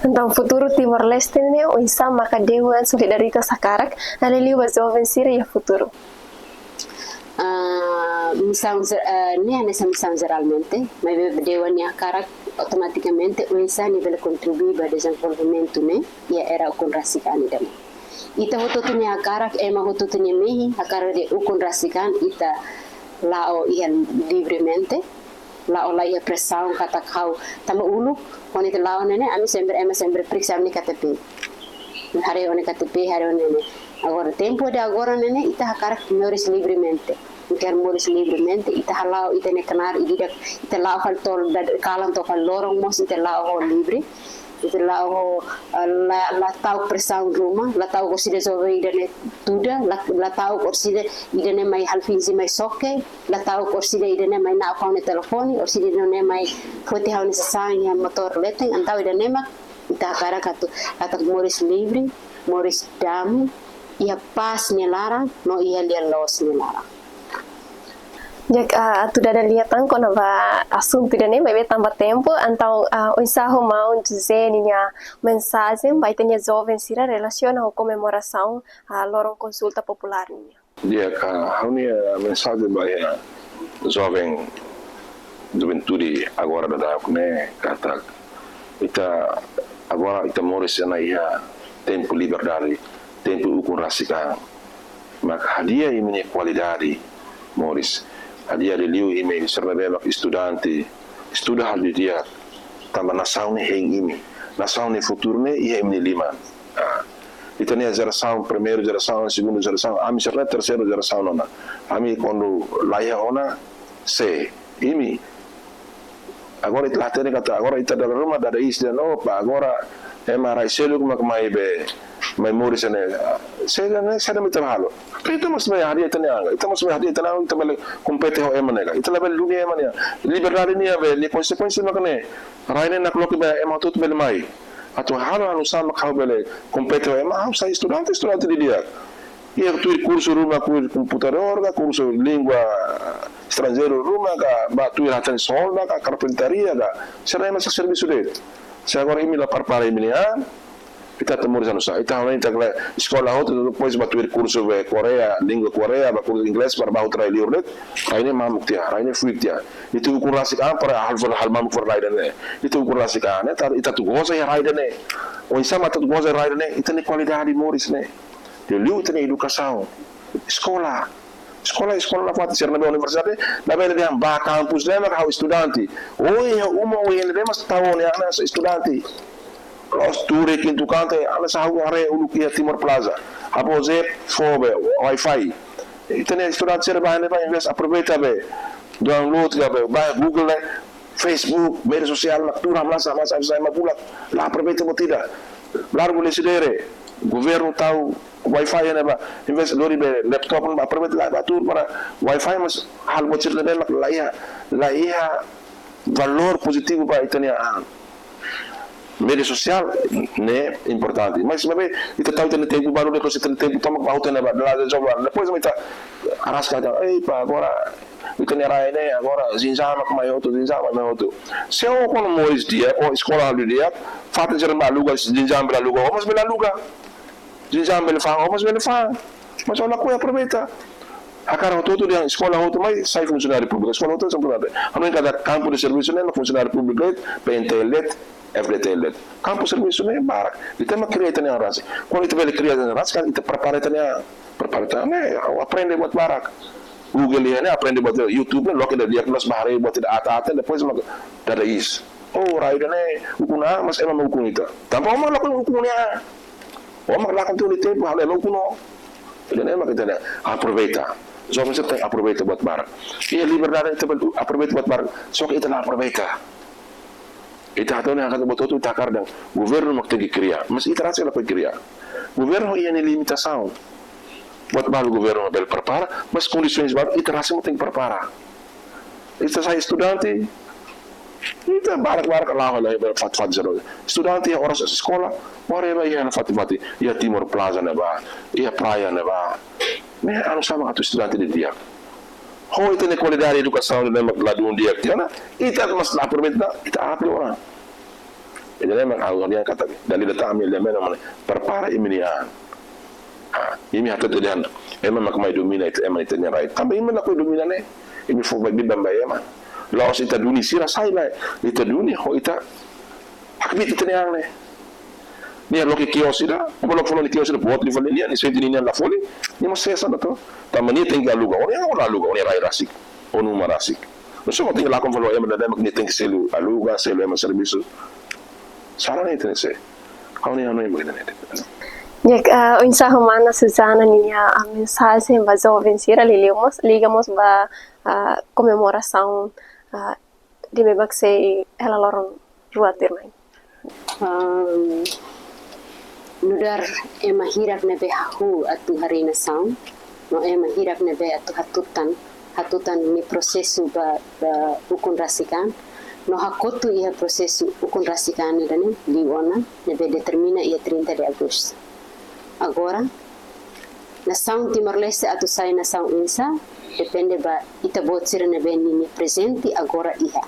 Entaun, futuru Timor-Leste ne'e oinsá maka dewan solidaritas hakarak, liuliu ba joven sira iha futuru? Ah, misaun ze-, ah, ne'e hanesan misaun jeralmente, maibé dewan nia hakarak automatikamente oinsá nia bele kontribui ba dezenvolvimentu ne'e iha era ukun rasik an ida-ne'e. Ita hotu-hotu nia hakarak, ema hotu-hotu nia mehi, hakarak dehan ukun rasik an ita la'o iha livremente, la'o la iha presaun katak ha'u, tanba uluk, kuandu ita la'o ne'e ne'e, ami sempre, ema sempre periksa ami-nia K T P. Haree ó-nia K T P, haree ó-nia ne'e. Agora, tempu ida agora ne'e ne'e, ita hakarak moris livremente. Ita hakarak moris livremente, ita hala'o ita-nia knaar ida-idak, ita la'o fali to'o dad-, kalan to'o fali loron mós, ita la'o ho livre. Ita la'o ho, eh, la, la ta'uk presaun ruma, la ta'uk orsida joven ida-ne'e tuda, la, la ta'uk orsida ida-ne'e mai halo finje mai xoke, la ta'uk orsida ida-ne'e mai na'ok ha'u-nia telefone, orsida ida-ne'e mai foti ha'u-nia sasán iha motór leten, entaun ida-ne'e mak ita hakarak atu, atu moris livre, moris dame, iha pás nia laran, no iha lia-loos nia laran. Di'ak, ah, atu dada lia tan kona-ba asuntu ida-ne'e, maibé tanba tempu, entaun, ah, oinsá ho maun José ninia mensajen ba ita-nia joven sira relasiona ho komemorasaun, ah, loron konsulta populár nian? Di'ak, ha'u-nia mensajen ba iha joven, juventude agora daudauk ne'e katak ita agora ita moris ona iha tempu liberdade, tempu ukun rasik an. Maka hadi'a imi-nia kualidade moris. Hadi'a liuliu imi sira ne'ebé mak estudante, estuda halo didi'ak, tanba nasaun ne'e hein imi. Nasaun nia futuru ne'e iha imi-nia liman. Ah, ita-nia jerasaun, primeiru jerasaun, segundu jerasaun, ami sira-ne'e terseiru jerasaun ona. Ami kuandu la iha ona, sé, imi. Agora ita la hatene katak, agora ita dala ruma dada iis dehan, opa, agora ema rai seluk mak mai be, mai moris ne'e. Sé dehan ne'e, sé dehan ita la halo. Ita mós mai hadi'a ita-nia anga, ita mós mai hadi'a ita-nia anga, ita bele kompete ho ema ne'e ka. Ita labele duni ema ne'e. Liberdade nian be, nia konsekuénsia mak ne'e. Rai ne'e nakloke be ema hotu-hotu bele mai. Atu halo oinsá mak ha'u bele kompete ho ema, ha'u sai estudante, estudante didi'ak. Iha tuir kursu ruma, kursu komputadór ka, kursu língua estranjeiru ruma ka, ba tuir hatan solda ka, karpintaria ka. Sira ema sei servisu de'it. Se agora imi la prepara imi-nia an, ita atu moris oinsá? Ita hanoin katak eskola hotu, depois ba tuir kursu be Koreia, língua Koreia, ba kursu inglés, para ba hotu rai liur de'it, rai ne'e mamuk tiha, rai ne'e fuik tiha. Ita ukun rasik an para halo, halo mamuk fali rai ida-ne'e. Ita ukun rasik an ne'e, ita, ita atu goza iha rai ida-ne'e. Oinsá mak ita atu goza iha rai ida-ne'e? Ita-nia kualidade moris ne'e. Liuliu ita-nia edukasaun. Eskola. Eskola, eskola nafatin, sira ne'ebé universidade, labele dehan ba kampus ne'e mak ha'u estudante. Ó iha uma, ó iha ne'ebé mak tau ó-nia an hanesan estudante. La'ós tuur iha kintu kantu, hanesan ha'u haree uluk iha Timor Plaza. Ha'u-nia zep fó be, wifi. Ita-nia estudante sira ba ne'ebá, envezde aproveita be, download ka be, ba Google ne'e, Facebook, média sosiál, mak tuur hamlaha, hamlaha, hamlaha, mak bulak. La aproveita buat ida. Largu Lecidere, governu tau wifi ne'ebá, envezde lori be laptop, aproveita la ba tuur para wifi, mas halo buat sira ne'ebé mak la iha, la iha valór pozitivu ba ita-nia an. Média sosiál ne'e importante. Mas, maibé, ita tau ita-nia tempu balu, depois ita-nia tempu tomak ba hotu ne'ebá, la de jogo, depois ita araska, ei, pá, agora ita-nia rai ne'e, agora jinjam mak mai hotu, jinjam mak mai hotu. Se ó kuandu moris di'ak, ó eskola halo di'ak, fatin sira bele aluga, jinjam bele aluga, ó mós bele aluga. Jinjam bele fa'an, ó mós bele fa'an. Mas ó lakohi aproveita. Hakarak hotu-hotu dehan eskola hotu mai sai funsionáriu públiku. Eskola hotu sai funsionáriu. Hanoin katak kampu de servisu ne'e mak funsionáriu públiku de'it, P N T L de'it, F D T L de'it. Kampu servisu ne'e barak. Ita mak kria ita-nia an rasik. Kuandu ita bele kria ita-nia an rasik, kan ita prepara ita-nia, prepara ita-nia, aprende buat barak. Google iha ne'e, aprende buat, YouTube ne'e, loke ida di'ak, loos ba haree buat ida ata-ata, depois mak dada iis. Oh, rai ida-ne'e ukun an, mas ema mak ukun ita. Tanba ó mak lakohi ukun an. Ó mak lakon tiha ó-nia tempu, halo ema ukun ó. Ida-ne'e mak ita-nia, aproveita. Joven sira tenke aproveita buat barak. Iha liberdade ita bele aproveita buat barak. Só ke ita la aproveita. Ita hato'o ne'e hakat buat hotu, ita hakarak dehan governu mak tenke kria. Mas ita rasik lakohi kria. Governu iha nia limitasaun. Buat balu governu bele prepara, mas kondisoens balu ita rasik mak tenke prepara. Ita sai estudante, ita barak-barak la'o, la'o, fatin-fatin sira. Estudante iha oras eskola, ó haree ba iha fatin-fatin, iha Timor Plaza ne'ebá, iha Praia ne'ebá. Ne'e anu sama atu estudante di'ak. Ho ita-nia kualidade edukasaun ne'e mak ladún di'ak tiha ona, ita mós la aproveita, ita api orang. Ida-ne'e mak ha'u dehan katak, dala ida tan ami lia mena mana, prepara imi-nia an. Ah, imi hatete dehan, ema mak mai domina ita, ema ita-nia rai. Tanba imi lakohi domina ne'e, imi fó ba biban ba ema. La'ós ita duni sira, sai lai, ita duni, ho ita hakbiit ita-nia an ne'e. Nia loke kios ida, ó bá loke fali nia kios ida, boot liu fali nia, nia sente nia an la folin, nia mós sesa ona to. Tanba nia tenke aluga, ó-nia an ó la aluga, ó-nia rai rasik, ó-nia uma rasik. Nusá mak tenke lakon fali ema, ema nia tenke selu aluga, selu ema servisu. Sala ne'e tenke ser. Ha'u-nia hanoin mak ne'e. Di'ak, ah, oinsá mana Susana ninia, ah, mensajen ba joven sira, liuliu mós, liga mós ba, ah, komemorasaun, ah, ida ne'ebé mak sei hela loron rua tuirmai. Am, nu'udar ema hirak ne'ebé hahú atu harii nasaun, no ema hirak ne'ebé atu hatutan, hatutan nia prosesu ba, ba ukun rasik an, no hakotu iha prosesu ukun rasik an ida-ne'e liu ona, ne'ebé determina iha trinta de agostu. Agora, nasaun Timor-Leste atu sai nasaun oinsá, depende ba ita-boot sira ne'ebé ninia prezente agora iha.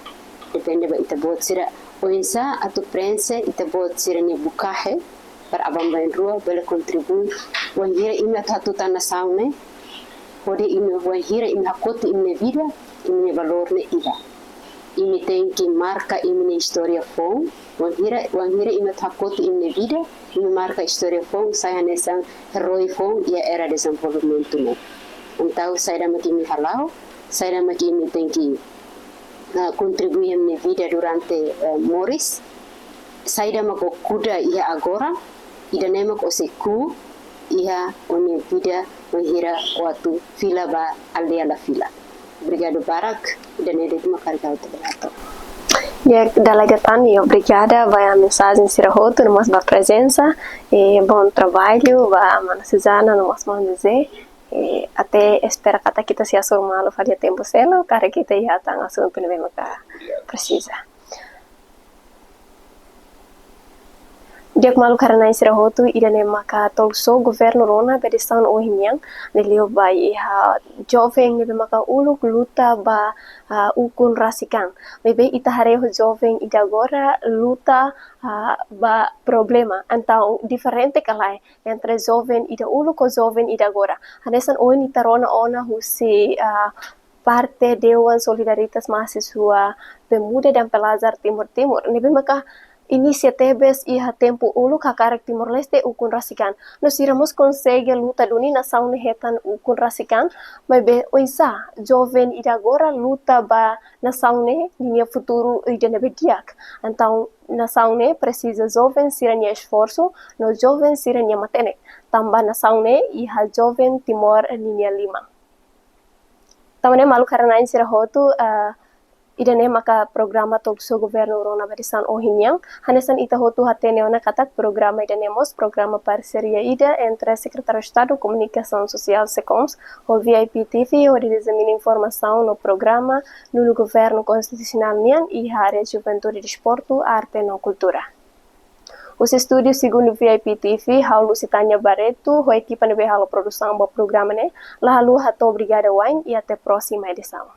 Depende ba ita-boot sira oinsá atu prenxe ita-boot sira-nia bukahe, para aban-bainrua bele kontribui, wainhira imi atu hatutan nasaun ne'e, hodi imi, wainhira imi hakotu imi-nia vida, imi-nia valór ne'e ida. Imi tenke marka imi-nia istória foun, wainhira, wainhira imi atu hakotu imi-nia vida, imi marka istória foun, sai hanesan eroi foun iha era dezenvolvimentu ne'e. Entaun, saida mak imi hala'o, saida mak imi tenke, ah, kontribui iha imi-nia vida durante, eh, moris, saida mak ó kuda iha agora, ida-ne'e mak ó sei kuu iha ó-nia vida, wainhira ó atu fila ba aldeia la fila. Obrigadu barak, ida-ne'e de'it mak hakarak ha'u hato'o. Di'ak, dala ida tan, i obrigada ba mensajen sira hotu, no mós ba prezensa, i bon traballu ba mana Susana, no mós mana José, i até espera katak ita sei hasoru malu fali iha tempu seluk, karik ita iha tan asuntu ne'ebé maka presiza. Di'ak, maluk karena sira hotu, ida-ne'e maka talk show Governo Rona ba edisaun ohin nian, ne'e liu ba iha joven ne'ebé maka uluk luta ba, ah, ukun rasik an. Maibé ita haree ho joven ida agora luta, ah, ba problema. Entaun diferente ka lae entre joven ida uluk ho joven ida agora. Hanesan ohin ita rona ona husi, ah, parte Dewan Solidaritas Mahasiswa Pemuda dan Pelajar Timor Timur. Ne'ebé maka inisiativas iha tempu uluk hakarak Timor-Leste ukun rasik an. No sira mós konsege luta duni nasaun ne'e hetan ukun rasik an, maibé oinsá joven ida agora luta ba nasaun ne'e ninia futuru ida ne'ebé di'ak. Entaun nasaun ne'e presiza joven sira-nia esforsu, no joven sira-nia matenek. Tanba nasaun ne'e iha joven Timor ninia liman. Tanba ne'e maluk karena sira hotu, ah, ida-ne'e maka programa talk show Governo Rona ba edisaun ohin nian. Hanesan ita hotu hatene ona katak programa ida-ne'e mós programa parseria ida entre Sekretáriu Estadu Komunikasaun Sosiál, SEKOMS, ho V I P T V, hodi dizemina informasaun no programa Nono Governu Konstitusionál nian iha área Juventude, Desportu, Arte no Kultura. Husi estúdiu segundu V I P T V, ha'u Lusitania Barreto, ho ekipa ne'ebé halo produsaun ba programa ne'e, la haluha hato'o obrigada wa'in, i até próxima edisaun.